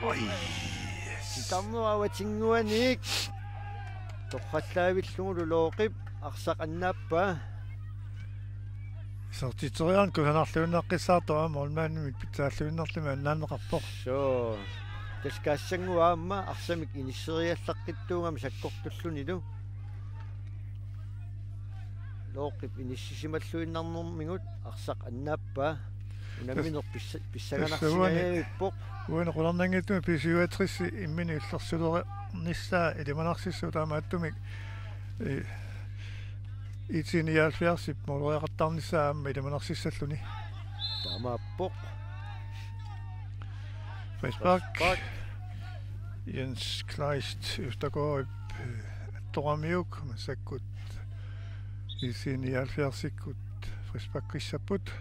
Oi. Sitarnerup avatinnguaniit. Torrallaavillugulu Looqip arsaq annaappaa. Isertitseriarneq kusanarluinnaqqissaartoq aamma målmandimit pitsaalluinnarluni annaanneqarpoq. Suu. Tassa Kaassannguaq aamma arsamik inisseriallaqqittuugami sakkortullunilu. Looqip inissisimalluinnarnermigut arsaq annaappaa. Unammineq pissa-, pissanganarsingajaviippoq. Uani qularnanngitsumik B syvogtres imminut illersulernissaa ilimanarsimassasoq taamaattumik, eh, IT nioghalvfjerdsip måleriaqartarnissaa aamma ilimanarsimassalluni. Taamaappoq. Frispark. Frispark. Jens Kleist Østergaardip, eh, attoramiuk massakkut IT nioghalvfjerdsikkut frisparkissapput.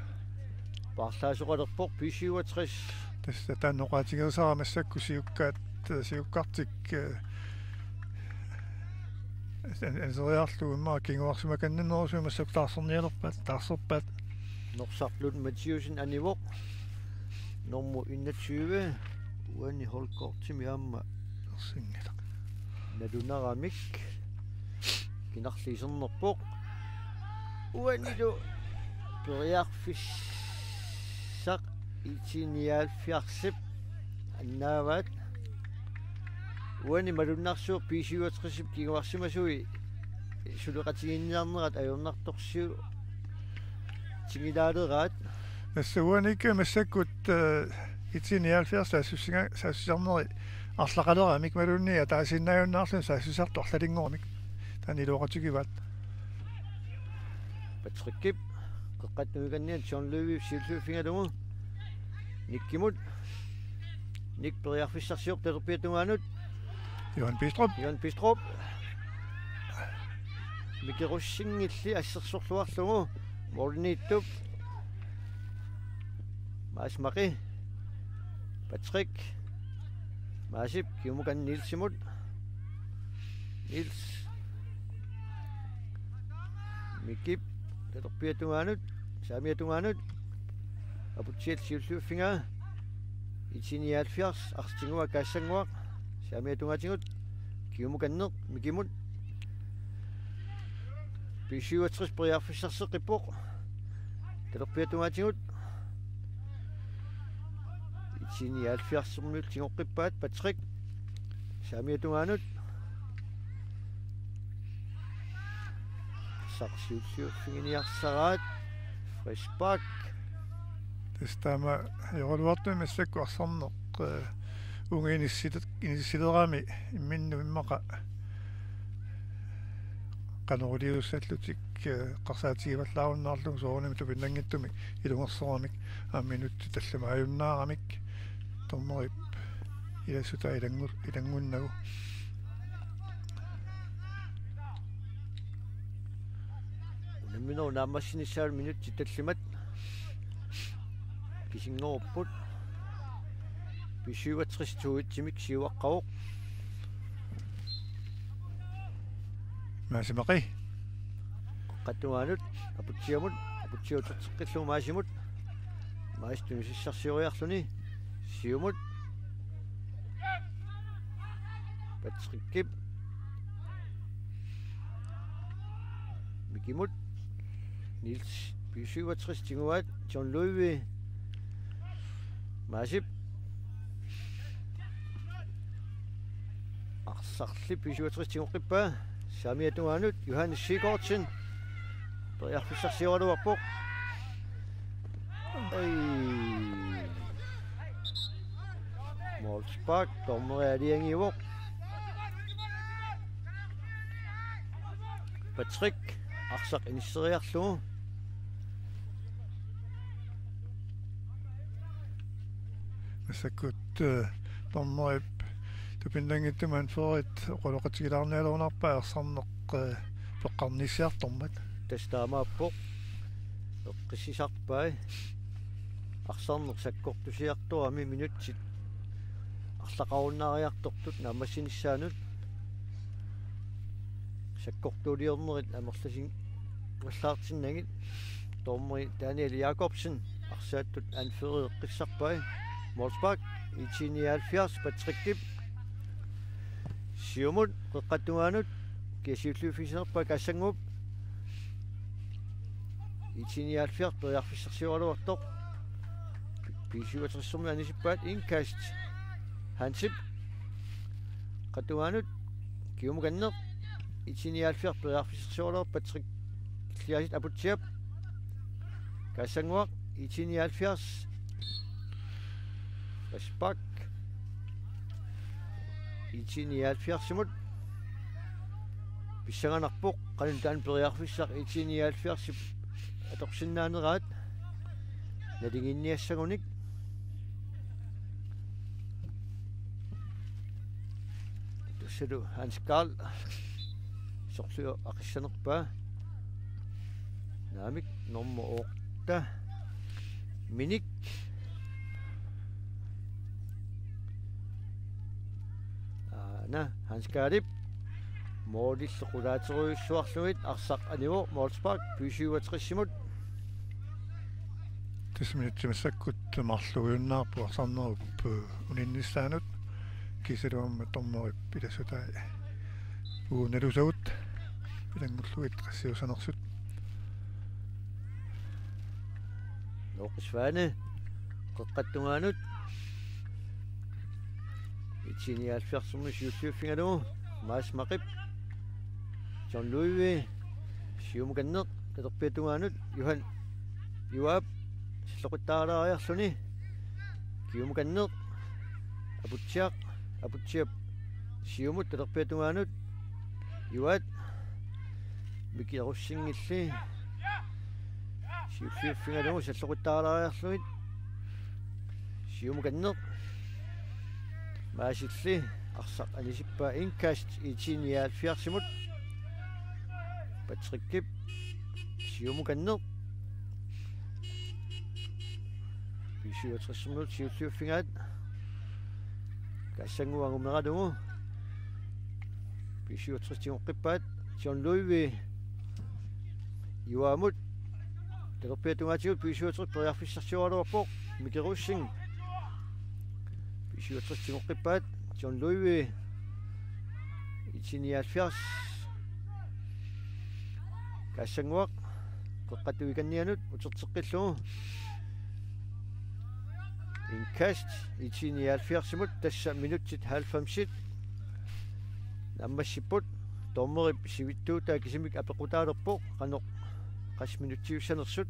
Paarlaasoqalerpoq B syvogtres. Tassa taanna oqaatigerisara massakkut siukkaat, siukkartik, eh, an-, anseriarlugu immaqa kinguarsimakannerusumik massakkut taarsernialerpaat, taarserpaat. Norsaq Lund Mathiussen anivoq. Nummer enogtyve. Uani holdkortimi aamma ersinngilaq. Nalunaramik. Kinarli isernerpoq. Uanilu periarfissaq IT nioghalvfjerdsip annaavaat. Uani malunnarsuup B syvogtresip kinguarsimasui suleqatigiinniarnerat ajornartorsiutigilaaleraat. Tassa uani massakkut, eh, IT nioghalvfjerds saassussinga-, saassussisarneri arlaqaleramik imaluunniit ataasiinnaajunnaarluni saassussisartut arlalinngoramik. Taanna iluaqutigivaat. Patrickip qeqqata nuikanniani John Løvip siulliuffigalugu. Nickimut. Nick periarfissarsiorpoq talerpiata tungaanut. Johan Bistrup. Johan Bistrup. Miki Rosingilli assersorluarlugu. Målimiittup. Mads Maki. Patrick. Maasip, kiumukanneq Nielsimut. Niels. Mikip, talerpiata tungaanut, saamiata tungaanut. Aputsiallu siulliuffigaa. IT nioghalvfjerds, arsaq tiguaa Kaassannguaq. Saamiata tungaatigut, kiumukanneq, Mikimut. B syvogtres periarfissarseqqippoq. Talerpiata tungaatigut. IT nioghalvfjerdsimiut tigoqqippaat Patrick. Saamiata tungaanut. Arsaq siulliuffiginiarsaraat. Frispark. Tassa taama ajoraluartumik massakkut arsarneq, eh, uunga inissi-, inissilerami imminnut immaqa qanoq iliussallutik, eh, eqqarsaatigivallaarunnaarlugu soorunami tupinnanngitsumik ilungersoramik aamma minutsit tallimaajunnaaramik dommerip ilassutaa ilanngu-, ilanngunnagu. Unamminerup naammassinissaanut minutsit tallimat kisinngorupput. B syvogtres to-etsimik siuaqqavoq. Maasi Maki. Qeqqata tungaanut, Aputsiamut, Aputsiaq uterteqqillugu Maasimut. Maasi tunisissarsioriarluni. Siumut. Patrickip. Mikimut. Niels B syvogtres tiguaat. John Løve. Maasip. Arsarli B syvogtres tigoqqippaa. Saamiata tungaanut Johannes Sigurdsen. Periarfissarsioraluarpoq. Ei. Målspark, dommeri aalajangiivoq. Patrick, arsaq inisseriarlugu. Massakkut, eh, dommerip tupinnanngitsumik anførerit oqaloqatigilaarnialerunarpaa arsarneq, eh, peqqarnissiartormat. Tassa taamaappoq. Eqqissisarpai. Arsarneq sakkortusiartorami minutsit arlaqarunnaariartortut naammassinissaanut sakkortuuliornerit amerlasingallaartinnagit. Dommeri Daniel Jakobsen arsaattut anføreqqissarpai. Målspark, I T nioghalvfjerds, Patrickip. Siumut, qeqqata tungaanut, kia siulliuffigisalerpaa Kassannguup. I T nioghalvfjerds periarfissarsioraluartoq. B syvogtressermiut anisippaat, indkast. Hansip. Qeqqata tungaanut, kiumukanneq. I T nioghalvfjerds periarfissarsioraluarpoq, Patrick Eliasen Aputsiap. Kassannguaq, I T nioghalvfjerds. Frispark. I T nioghalvfjerdsimut. Pissanganarpoq, qanoq taanna periarfissaq I T nioghalvfjerdsip atorsinnaaneraat. Nalinginniassagunik. Tassalu Hans Karl. Sorliu aqissanerpaa. Naamik, nummer otte. Minik. Aana, Hans Karlip. Målillu qulaaterujussuarlugit arsaq anivoq, målspark, B syvogtressimut. Tassa minutsit massakkut marluujunnaarput arsarnerup uninnissaanut, kiisalu aamma dommerip ilassutai uagut nalusagut ilanngullugit qassiussanersut. Looqis Svane, qeqqata tungaanut. I T nioghalvfjerdsimut siulliuffigalugu Mads Maqip. John Ludvig, siumukanneq, talerpiata tungaanut, Johan Juaap, salloqittaalaariarluni, kiumukanneq, Aputsiaq, Aputsiap, siumut, talerpiata tungaanut, Juaat, Miki Rosingilli, siulliuffigalugu salloqittaalaariarlugit, siumukanneq, Maasilli, arsaq anisippaa, indkast, I T nioghalvfjerdsimut. Patrickip, siumukanneq. B syvogtressimut siulliuffigaat. Kassannguaq angumeralugu. B syvogtres tigoqqippaat. John Ludvig. Juaamut. Talerpiata tungaatigut B syvogtres periarfissarsioraluarpoq. Miki Rosing. B syvogtres tigoqqippaat. John Ludvig. I T nioghalvfjerds. Kassannguaq. Qeqqata tungaanut uterteqqillugu. Indkast, I T nioghalvfjerdsimut, tassa minutsit halvfemsit naammassipput. Dommerip sivitsuutaa kisimik apeqqutaalerpoq, qanoq qassit minutsiussanersut.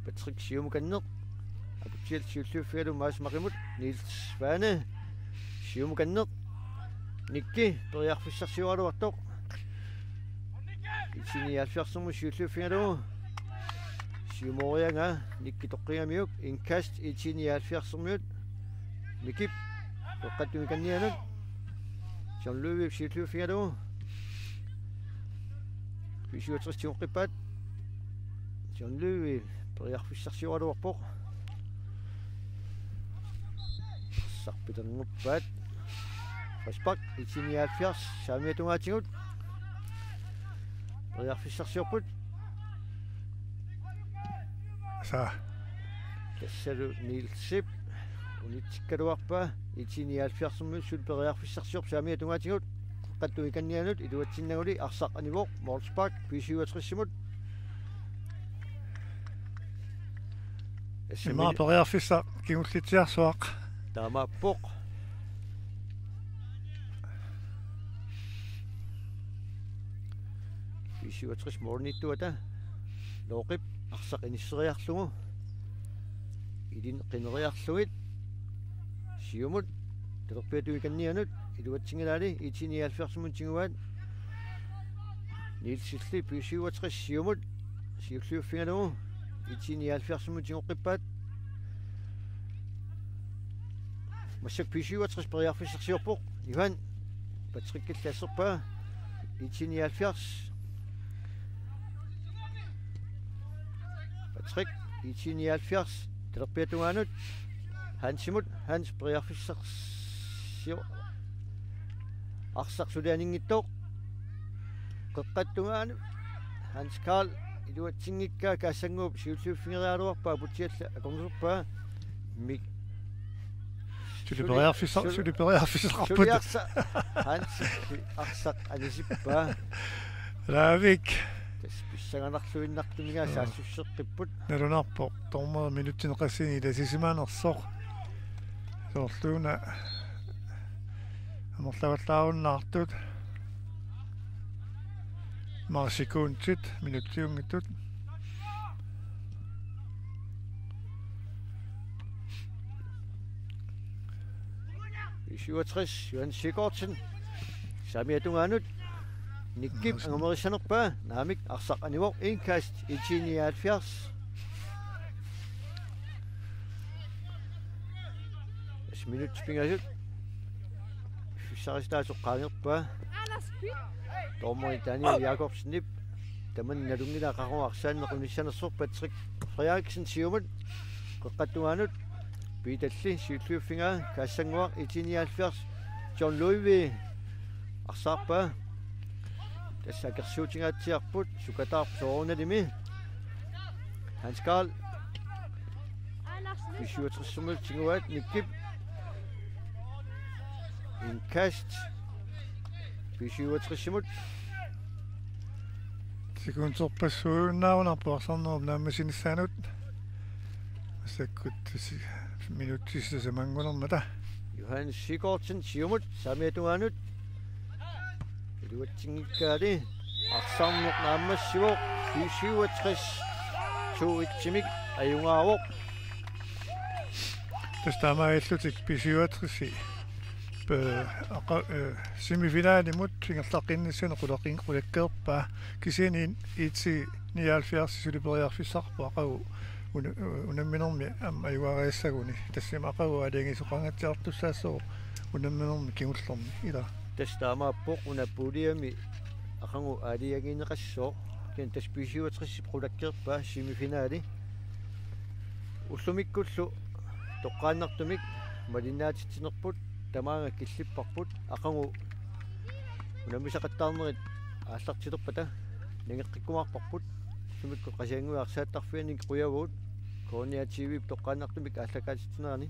Patrick siumukanneq, Aputsiaq siulliuffigalugu Mads Maqimut, Niels Svane siumukanneq, Nikki periarfissarsioraluartoq. I T nioghalvfjerdsimut siulliuffigalugu. Siumooriagaa Nikki toqqigamiuk, indkast, I T nioghalvfjerdsimut. Mikip, qeqqata tungaanut. John Ludvig siulliuffigalugu. B syvogtres tigoqqippaat. John Ludvig periarfissarsioraluarpoq. Arsaq pilernguppaat. Frispark, I T nioghalvfjerds, saamiata tungaatigut. Periarfissarsiorput. Sa. Tassalu Nielsip unitsikkaluarpaa, I T nioghalvfjerdsimut suli periarfissarsiorpoq, saamiata tungaatigut. Qeqqata tungaanut iluatsinnaguli arsaq anivoq, målspark, B syvogtresimut. Ima periarfissaq kingullitsiarsuaq. Taamaappoq. B syvogtres målimiittuata Looqip arsaq inisseriarlugu. Ilini qineriarlugit. Siumut talerpiata tungaanut iluatsinngilaali, I T nioghalvfjerdsimut tiguaat. Nielsilli B syvogtres siumut siulliuffigalugu, I T nioghalvfjerdsimut tigoqqippaat. Massakkut B syvogtres periarfissarsiorpoq. Johan Patrickilli asserpaa. I T nioghalvfjerds. Patrick, I T nioghalvfjerds. Talerpiata tungaanut. Hansimut, Hans periarfissarsivoq. Arsaq suli aninngitsoq. Qeqqata tungaanut. Hans Karl iluatsinngikkaa Kaassannguup siulliuffigeriaraluarpaa, putsialla akornuserpaa. Mik- Suli periarfissar-, suli- suli periarfissaqarput. Suli arsaq. Hans arsaq anisippaa. Laavik. Tassa pissanganarluinnartumigaa Joo. saassusseqqipput. Nalunarpoq. Dommeri minutsinik qassinik ilasisimanersoq. Soorluuna amerlavallaarunnaartut. Marsikuuntit minutsiunngitsut. B syvogtres, Johan Sigurdsen. Saamiata tungaanut. Nikkip Yes. Angumerissanerpaa, naamik arsaq anivoq, indkast I T nioghalvfjerds. Tassa minutsit pingasut. Fissaristaasoq qaangerpaa. Dommeri Daniel Jakobsenip tamanna nalunngilaq qaqugu arsaanneq unissanersoq. Patrick Frederiksen siumut. Qeqqata tungaanut. Piitalli siulliuffigaa Kaassannguaq I T nioghalvfjerds. John Ludvig arsaarpaa. Tassa akersuutigaatsiarput, sukataarpoq soorunalimi. Hans Karl B syvogtres-imut tiguaat, Nikkip. Indkast B syvogtres-imut. Sekunderpassuujunnarunarpoq arsarnerup naammassinissaanut. Massakkut si-, minutsit sisamanngornermata. Johan Sigurdsen siumut, saamiata tungaanut. Iluatsinngikkaali. Arsarneq naammassivoq. B syvogtres to et-imik ajugaavoq. Tassa taamaalillutik B syvogtres-i. Pe-, aqa-, eh, semifinalimut ingerlaqqinnissaanut qulaqqin-, qulakkeerpaa. Kisianni I T nioghalvfjerds suli periarfissarput aqagu una-, unamminermi aamma ajugaariassaguni. Tassami aqagu aalajangiisoqangatsiartussaassaaq unamminermi kingullermi, ilaa. Tassa taamaappoq, una puljemi aqagu aalajangiineqassooq. Kisianni tassa B syvogtres-ip qulakkeerpaa semifinali. Ullumikkullu toqqaannartumik malinnaatitsinerput tamaanga killipparput, aqagu unammisaqattaarnerit aallartilerpata nangeqqikkumaarparput. Ullumikkut Qasigiannguit arsaattarfiannik qujavugut K N R T V-p toqqaannartumik aallakaatitsinerani.